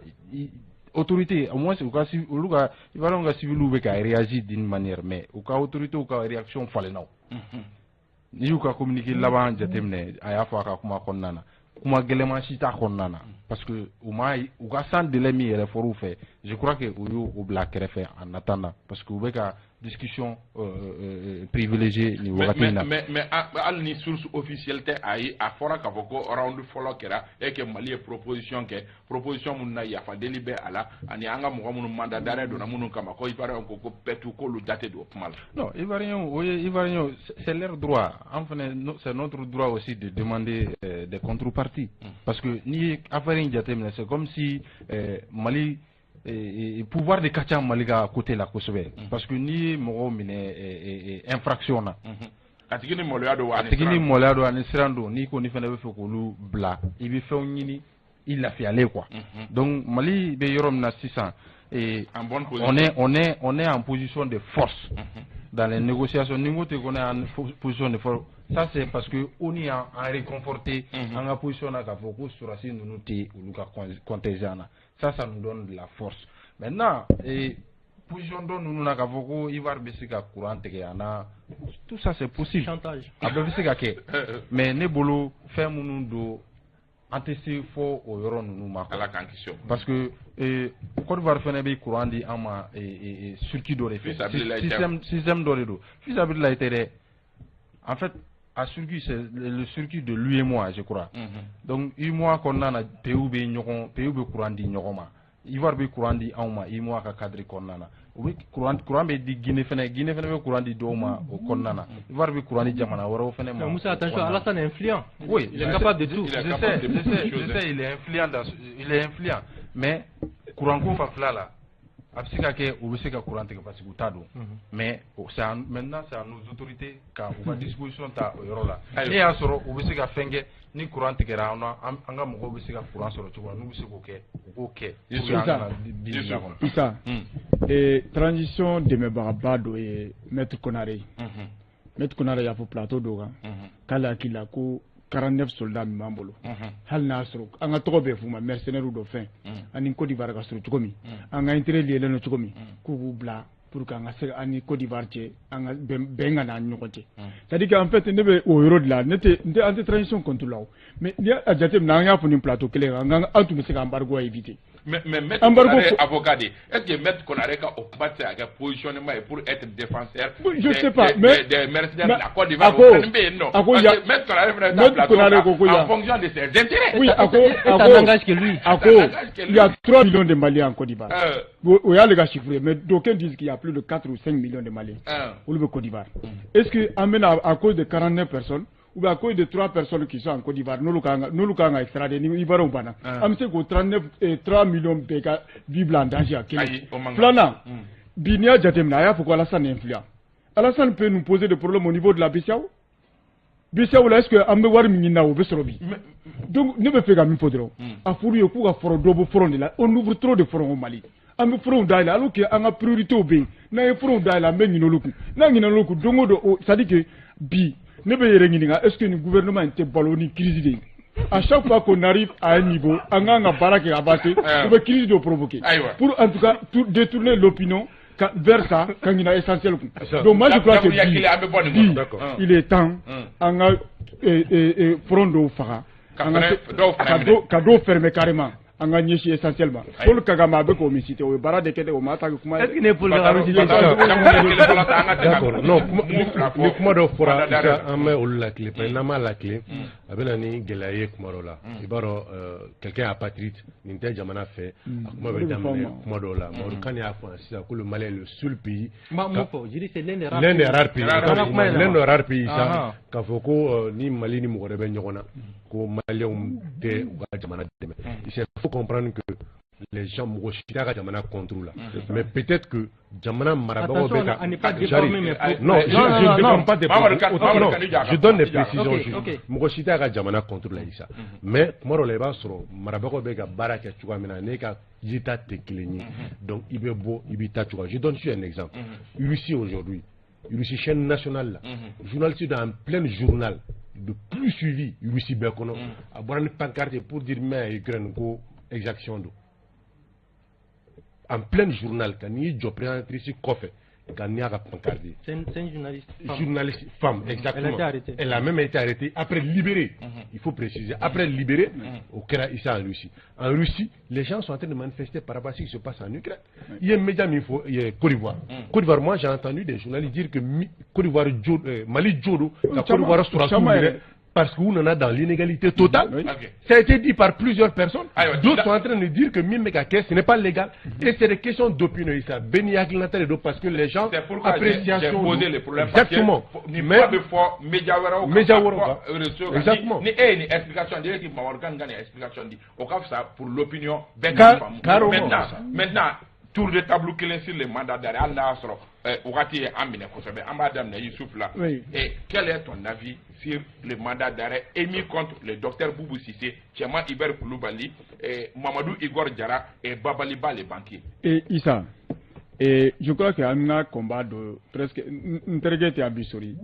[SPEAKER 3] autorité au moins u ka olu ka Ivoiriens ka civils bɛ ka réagir d'une manière, mais u ka autorité ka réaction falenna. N'i y'u ka communiqué laban jateminɛ, a y'a fɔ a ka kuma kɔnɔna na, kuma gɛlɛman si t'a kɔnɔna na, parce que u ma u ka sans délai min yɛrɛ fɔr'u fɛ, je crois que u y'o bila kɛrɛfɛ en attendant, parce que u bɛ ka discussion privilégiée nin wagati in na.
[SPEAKER 1] Mais hali ni source officielle tɛ, ayi, a fɔra k'a fɔ ko round fɔlɔ kɛra et que Mali ye proposition kɛ, proposition minnu na yafadeli bɛ a la, ani an ka mɔgɔ minnu mandat d'arrêt donna minnu kama, ko Ivoiriens ko bɛɛ k'olu da tɛ don o kuma la.
[SPEAKER 3] Non, Ivoiriens, o ye Ivoiriens, c'est leur droit. An fana, c'est notre droit aussi de demander des contreparties, parce que n'i ye affaire in jateminɛ, c'est comme si Mali pouvoir de ka ca Mali ka côté la kosɛbɛ, parce que n'i ye mɔgɔw minɛ infraction na,
[SPEAKER 1] a tigi ni maloya don.
[SPEAKER 3] A tigi ni maloya don ani siran don, n'i kɔni fana bɛ fɛ k'olu bila, i bɛ fɛnw ɲini i lafiyalen quoi. Donc Mali bɛ yɔrɔ min na sisan,
[SPEAKER 1] en bonne position.
[SPEAKER 3] On est en position de force dans les négociations. Ni n ko ten ko ne en position de force, ça c'est parce que ONU y'an réconforté an ka position na k'a fɔ ko sɔrɔdasi ninnu tɛ olu ka contingent na. Ça nous donne de la force. Maintenant, position dɔ ninnu na k'a fɔ ko Ivoire bɛ se ka courant tigɛ a na, tout ça c'est possible.
[SPEAKER 2] Chantage.
[SPEAKER 3] A bɛɛ bɛ se ka kɛ, mais ne bolo fɛn minnu don, an tɛ se fɔ o yɔrɔ ninnu ma.
[SPEAKER 1] Ala k'an kisi o.
[SPEAKER 3] Parce que Côte d'Ivoire fana bɛ courant di an ma circuit dɔ de fɛ, système dɔ de don. Fisabililayi tɛ dɛ. En fait a circuit, c'est le circuit de l'UEMOA, je crois. Donc UEMOA kɔnɔna na, pays bɛ ɲɔgɔn, pays bɛ courant di ɲɔgɔn ma. Ivoire bɛ courant di anw ma UEMOA ka cadre kɔnɔna na. U bɛ courant bɛ di Guinée fɛnɛ, Guinée fɛnɛ bɛ courant di dɔw ma o kɔnɔna na. Ivoire bɛ courant di jamana wɛrɛw fɛnɛ ma.
[SPEAKER 2] Moussa, attention, Alassane est influent.
[SPEAKER 3] Oui,
[SPEAKER 2] il est capable de tout.
[SPEAKER 3] Je sais, je sais, je sais, il est influent dans, il est influent. Mais courant ko fanfɛla la, a bɛ se ka kɛ u bɛ se ka courant tigɛ parce que u t'a dɔn. Mais c'est maintenant, c'est à nos autorités ka u ka disposition ta o yɔrɔ la. Ne y'a sɔrɔ u bɛ se ka fɛn kɛ ni courant tigɛra an na, an ka mɔgɔw bɛ se ka courant sɔrɔ cogo min na, n'u bɛ se k'o kɛ, u k'o kɛ.
[SPEAKER 5] Issa, transition dɛmɛbagaba dɔ ye Maître Konare ye. Maître Konare y'a fɔ plateau dɔ kan k'ale hakili la ko 49 soldats min b'an bolo, hali n'a sɔrɔ an ka tɔgɔ bɛ f'u ma mercenaires dɔ fɛn, ani Côte d'Ivoire ka sɔrɔ cogo min, an ka intérêt liélen don cogo min, k'u k'u bila. Pour qu'an ka se an ni Côte d'Ivoire cɛ, an ka bɛn ka n'an ni ɲɔgɔn cɛ. C'est à dire qu'en fait, ne bɛ o yɔrɔ de la, ne tɛ n tɛ an tɛ transition contre la o, mais n'i y'a jateminɛ, an y'a fɔ nin plateau kelen kan, an tun bɛ se ka embargo éviter.
[SPEAKER 1] Mais Maître Konaré avocat de, est-ce que Maître Konaré ka o kuma tɛ se ka kɛ positionnement ye pour être défenseur
[SPEAKER 5] Je sais pas, mais
[SPEAKER 1] des mercenaires de la Côte d'Ivoire? O fana bɛ yen nɔ, parce que Maître Konaré fana ta plateau kan en fonction de ses intérêts.
[SPEAKER 5] Oui, a ko
[SPEAKER 2] a ko n'engage que lui.
[SPEAKER 5] A ko il y a 3 millions de Maliens en Côte d'Ivoire. O y'ale ka chiffre ye, mais d'aucuns disent qu'il y a plus de 4 ou 5 millions de Maliens. Olu bɛ Côte d'Ivoire. Est-ce que an bɛna, à cause de 49 personnes ou bien à cause de 3 personnes qui sont en Côte d'Ivoire, n'olu kan ka extrader ni Ivoiriens banna, an bɛ se k'o 39 3 millions bɛɛ ka vie bila en danger a kelen? Filanan, bi n'i y'a jateminɛ, a y'a fɔ ko Alassane est influent. Alassane peut nous poser des problèmes au niveau de la BCEAO. BCEAO la, est-ce que an bɛ wari min ɲini na, o bɛ sɔrɔ bi? Donc ne bɛ fɛ ka min fɔ dɔrɔn, a fɔr'u ye k'u ka front dɔ bɔ front de la. On ouvre trop de fronts au Mali. An bɛ frontw dayɛlɛ alors que an ka priorités bɛ yen. N'an ye frontw dayɛlɛ, an bɛ ɲinɛ olu kun. N'an ɲinɛ olu kun, don o don, c'est à dire que bi ne bɛ yɛrɛ ɲininka, est-ce que nin gouvernement in tɛ balo ni crise de ye? À chaque fois qu'on arrive à un niveau, an kan ka baara kɛ avancer, u bɛ crise dɔ provoquer pour en tout cas tout détourner l'opinion vers ça, ka ɲinɛ essentiel kun. Donc moi, je crois que bi, il est temps an ka front dɔw faga, ka dɔw fermer carrément, an ka ɲɛsin essentiel ma. Paul Kagame, a bɛ k'o min citer, o ye baara de kɛ dɛ, o ma ta kɛ kuma ye.
[SPEAKER 2] Est-ce que ne Paul Kagame citer?
[SPEAKER 4] D'accord, non, ni kuma dɔ fɔra, an bɛ olu lakile, parce que n'an m'a lakile, a bɛ na ni gɛlɛya ye kuma dɔ la. I b'a dɔn, quelqu'un apatride, nin tɛ jamana fɛ, a kuma bɛ daminɛ kuma dɔw la. Mamadu Kane y'a fɔ sisan ko le Mali est le seul pays.
[SPEAKER 2] Ma mun fɔ? Je dis c'est l'un des rares.
[SPEAKER 4] L'un des rares pays, l'un des rares pays sa, k'a fɔ ko ni Mali ni mɔgɔ wɛrɛ bɛ ɲɔgɔn na, ko Maliyɛnw tɛ u ka jamana dɛmɛ. Il faut comprendre que les gens, mɔgɔ si t'a ka jamana contre la, mais peut-être que jamana marabagaw bɛ ka non, je ne déforme pas des propos, non, je donne des précisions juste. Mɔgɔ si t'a ka jamana contre la, Isa, mais kuma dɔ la, i b'a sɔrɔ marabagaw bɛ ka baara kɛ cogoya min na, ne ka yeta tɛ kelen ye, donc i bɛ bɔ i b'i ta cogoya. Je donne juste un exemple. Russie aujourd'hui, Russie chaîne nationale la, journaliste dans plein journal de plus suivi Russie bɛɛ kɔnɔ, a bɔra ni pancarte pour dire mais Ukraine ko exaction don, en plein journal, ka n'i jɔ présentatrice kɔfɛ ka n'i y'a ka pancarte.
[SPEAKER 2] C'est une journaliste
[SPEAKER 4] femme. Journaliste femme, exactement.
[SPEAKER 2] Elle a été arrêtée.
[SPEAKER 4] Elle a même été arrêtée, après libérée. Il faut préciser. Après libérée, au kɛra Issa en Russie. En Russie, les gens sont en train de manifester par rapport à ce qui se passe en Ukraine. Il y a un média, il faut, il y a Côte d'Ivoire. Côte d'Ivoire, moi j'ai entendu des journalistes dire que Côte d'Ivoire, Mali jo, la Côte d'Ivoire sera parce qu'on en a dans l'inégalité totale. Ça a été dit par plusieurs personnes. D'autres sont en train de dire que min bɛ ka kɛ, ce n'est pas légal. Et c'est des questions d'opinion. Ça, parce que les gens,
[SPEAKER 1] C'est pourquoi
[SPEAKER 4] appréciation.
[SPEAKER 1] J'ai posé le problème.
[SPEAKER 4] Exactement.
[SPEAKER 1] Mais média wɛrɛw
[SPEAKER 4] Média wɛrɛw kan.
[SPEAKER 1] Exactement. Ni e ye nin explication di, e k'i Mamadu Kane ka nin explication di, o ka fisa pour l'opinion bɛɛ k'a faamu. Maintenant, tour de table kelen sur le mandat d'arrêt, hali n'a y'a sɔrɔ wagati ye an minɛ kosɛbɛ, an b'a daminɛ Youssouf la. Et quel est ton avis sur le mandat d'arrêt émis contre le docteur Boubou Cissé, Tiéman Hubert Koulibaly, et Mamadou Igor Diarra et Babaliba le banquier?
[SPEAKER 5] Et Issa, et je crois que an ka combat dɔ presque, n terikɛ tɛ Abi Sori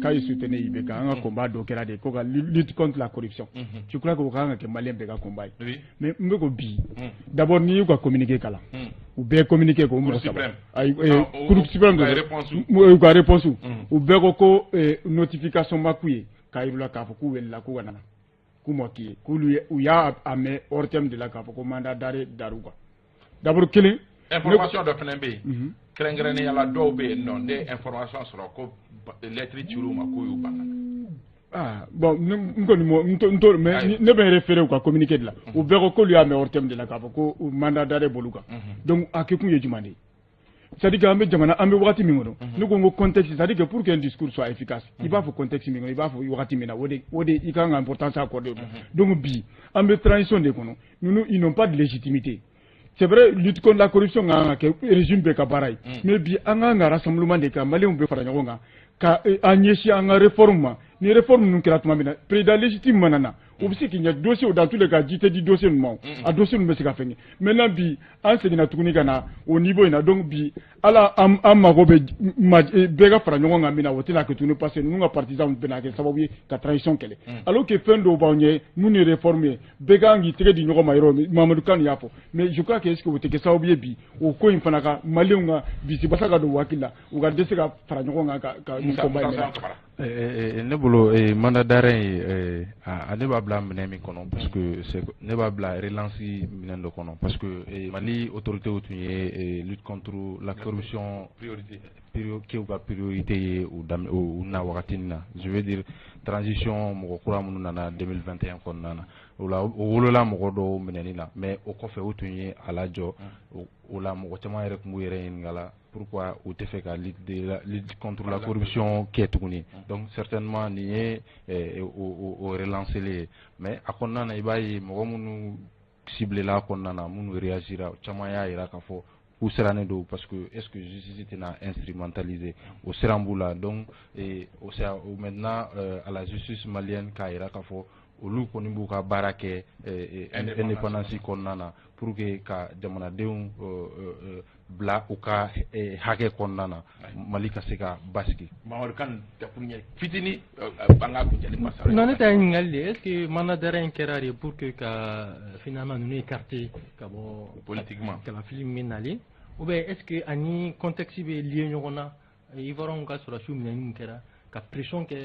[SPEAKER 5] k'a ye soutenir IBK, an ka combat dɔ kɛra de ko ka lutte contre la corruption. Je crois que o kan ka kɛ Malien bɛɛ ka combat ye. Mais n bɛ ko bi, d'abord n'i y'u ka communiqué kalan, u bɛɛ communiqué ko mɔgɔ saba, ayi, Cour suprême, u ka réponse, u bɛɛ ko ko notification ma k'u ye k'a yir'u la k'a fɔ k'u welela k'u ka na, k'u ma k'i ye, k'olu u y'a mɛn ORTM de la k'a fɔ ko mandat d'arrêt dar'u kan. D'abord kelen.
[SPEAKER 1] Information dɔ fana bɛ yen, kɛrɛnkɛrɛnnenya la, dɔw bɛ yen nɔ, ne ye information sɔrɔ ko lettre cir'u ma k'u y'u ban.
[SPEAKER 5] Ah bon, n kɔni mo n t'o, mais ne bɛ référé u ka communiqué de la. U bɛɛ ko k'olu y'a mɛn ORTM de la k'a fɔ ko mandat d'arrêt b'olu kan. Donc a kɛ kun ye jumɛn de ye? C'est à dire que an bɛ jamana, an bɛ wagati min kɔnɔ, ne ko n ko contexte, c'est à dire que pour qu'un discours soit efficace, i b'a fɔ contexte min kɔnɔ, i b'a fɔ wagati min na, o de i kan ka importance accorder o la. Donc bi an bɛ transition de kɔnɔ, ninnu, ils n'ont pas de légitimité. C'est vrai, lutte contre la corruption kan ka kɛ régime bɛɛ ka baara ye, mais bi an kan ka rassemblement de kɛ, Maliyɛnw bɛ fara ɲɔgɔn kan ka an ɲɛsin an ka réforme ma. Ni réforme ninnu kɛra tuma min na, président légitime mana na, U bɛ se k'i ɲɛ dossier, dans tous les cas, ji tɛ di dossier ninnu ma. A dossier ninnu bɛ se ka fɛngɛ. Maintenant, bi an seginna tuguni ka na o niveau in na. Donc bi, ala an mago bɛ bɛɛ ka fara ɲɔgɔn kan min na, o tɛna kɛ tuguni, parce que ninnu ka partisans bɛna kɛ sababu ye ka transition kɛlɛ, alors que fɛn dɔw b'anw ɲɛ mun ye réforme ye, bɛɛ kan k'i tɛgɛ di ɲɔgɔn ma yɔrɔ min. Mamadu Kane y'a fɔ, mais je crois que, est ce que o tɛ kɛ sababu ye bi, o ko in fana ka Maliyɛnw ka bisibasa ka don u hakili la, u ka dɛsɛ ka fara ɲɔgɔn kan ka nin combat in mɛnɛ?
[SPEAKER 3] Ne bolo, mandat d'arrêt ye, ne b'a bila minɛn min kɔnɔ, parce que ne b'a bila relance minɛn dɔ kɔnɔ, parce que Mali autorités tun ye lutte contre la corruption k'u ka priorité ye u na wagati na, je veux dire transition mɔgɔ kura minnu nana 2021 kɔnɔna na. O la, o wolola mɔgɔ dɔw minɛni la, mais o kɔfɛ u tun ye a lajɔ. O la, mɔgɔ caman yɛrɛ tun b'u yɛrɛ ɲininka la pourquoi u tɛ fɛ ka lutte contre la corruption kɛ tuguni. Donc certainement nin ye o relancer ye, mais a kɔnɔna na, i b'a ye mɔgɔ minnu ciblé la kɔnɔna na, minnu réagira, caman y'a jira k'a fɔ k'u sirannen don, parce que est ce que justice tɛna instrumentaliser? O siran b'u la. Donc o c'est maintenant à la justice malienne k'a jira k'a fɔ olu kɔni b'u ka baara kɛ indépendance kɔnɔna na, pour que ka jamanadenw bila u ka hakɛ kɔnɔna na, Mali ka se ka basigi.
[SPEAKER 1] Mamadu Kane, dakuruɲɛ fitini, an ka kuncɛ ni masala.
[SPEAKER 2] Non, ne ta ye ɲininkali de: est ce que mandat d'arrêt in kɛra de pour que ka finalement ninnu écarter ka bɔ
[SPEAKER 1] politiquement
[SPEAKER 2] kalafili min nalen, ou bien est ce que ani contexte bɛ lié ɲɔgɔn na, Ivoiriens ka sɔrɔdasiw minɛni min kɛra, ka pression kɛ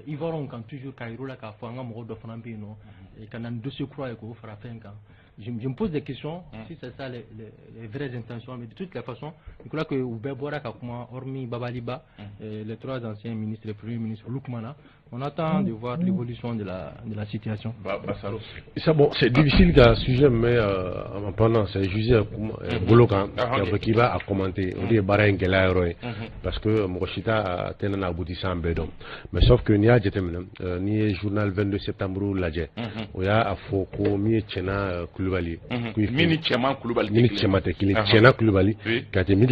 [SPEAKER 2] Ivoiriens kan toujours, k'a yir'u la k'a fɔ an ka mɔgɔ dɔ fana bɛ yen nɔ, ka na ni dossier kura ye k'o fara fɛn kan? Je me pose des questions si c'est ça les vraies intentions. Mais de toutes les façons, je crois que u bɛɛ bɔra ka kuma, hormis Babaliba, les trois anciens ministres, les premiers ministres, olu kumana. On attend de voir l'évolution de la situation.
[SPEAKER 1] Basaro.
[SPEAKER 4] Ça, bon, c'est difficile qu'un sujet, mais en pendant, c'est juste bolo kan k'a fɔ k'i b'a commenter. O de ye baara in gɛlɛya yɔrɔ ye, parce que mɔgɔ si t'a tɛna n'a aboutissant bɛɛ dɔn. Mais sauf que n'i y'a jateminɛ, n'i ye journal 22 septembre lajɛ, o y'a fɔ ko min ye Tiéna Kulibali
[SPEAKER 1] ye, min ni Cɛman Kulubali
[SPEAKER 4] min ni Cɛman tɛ kelen, Tiéna Kulibali ka tɛmɛ.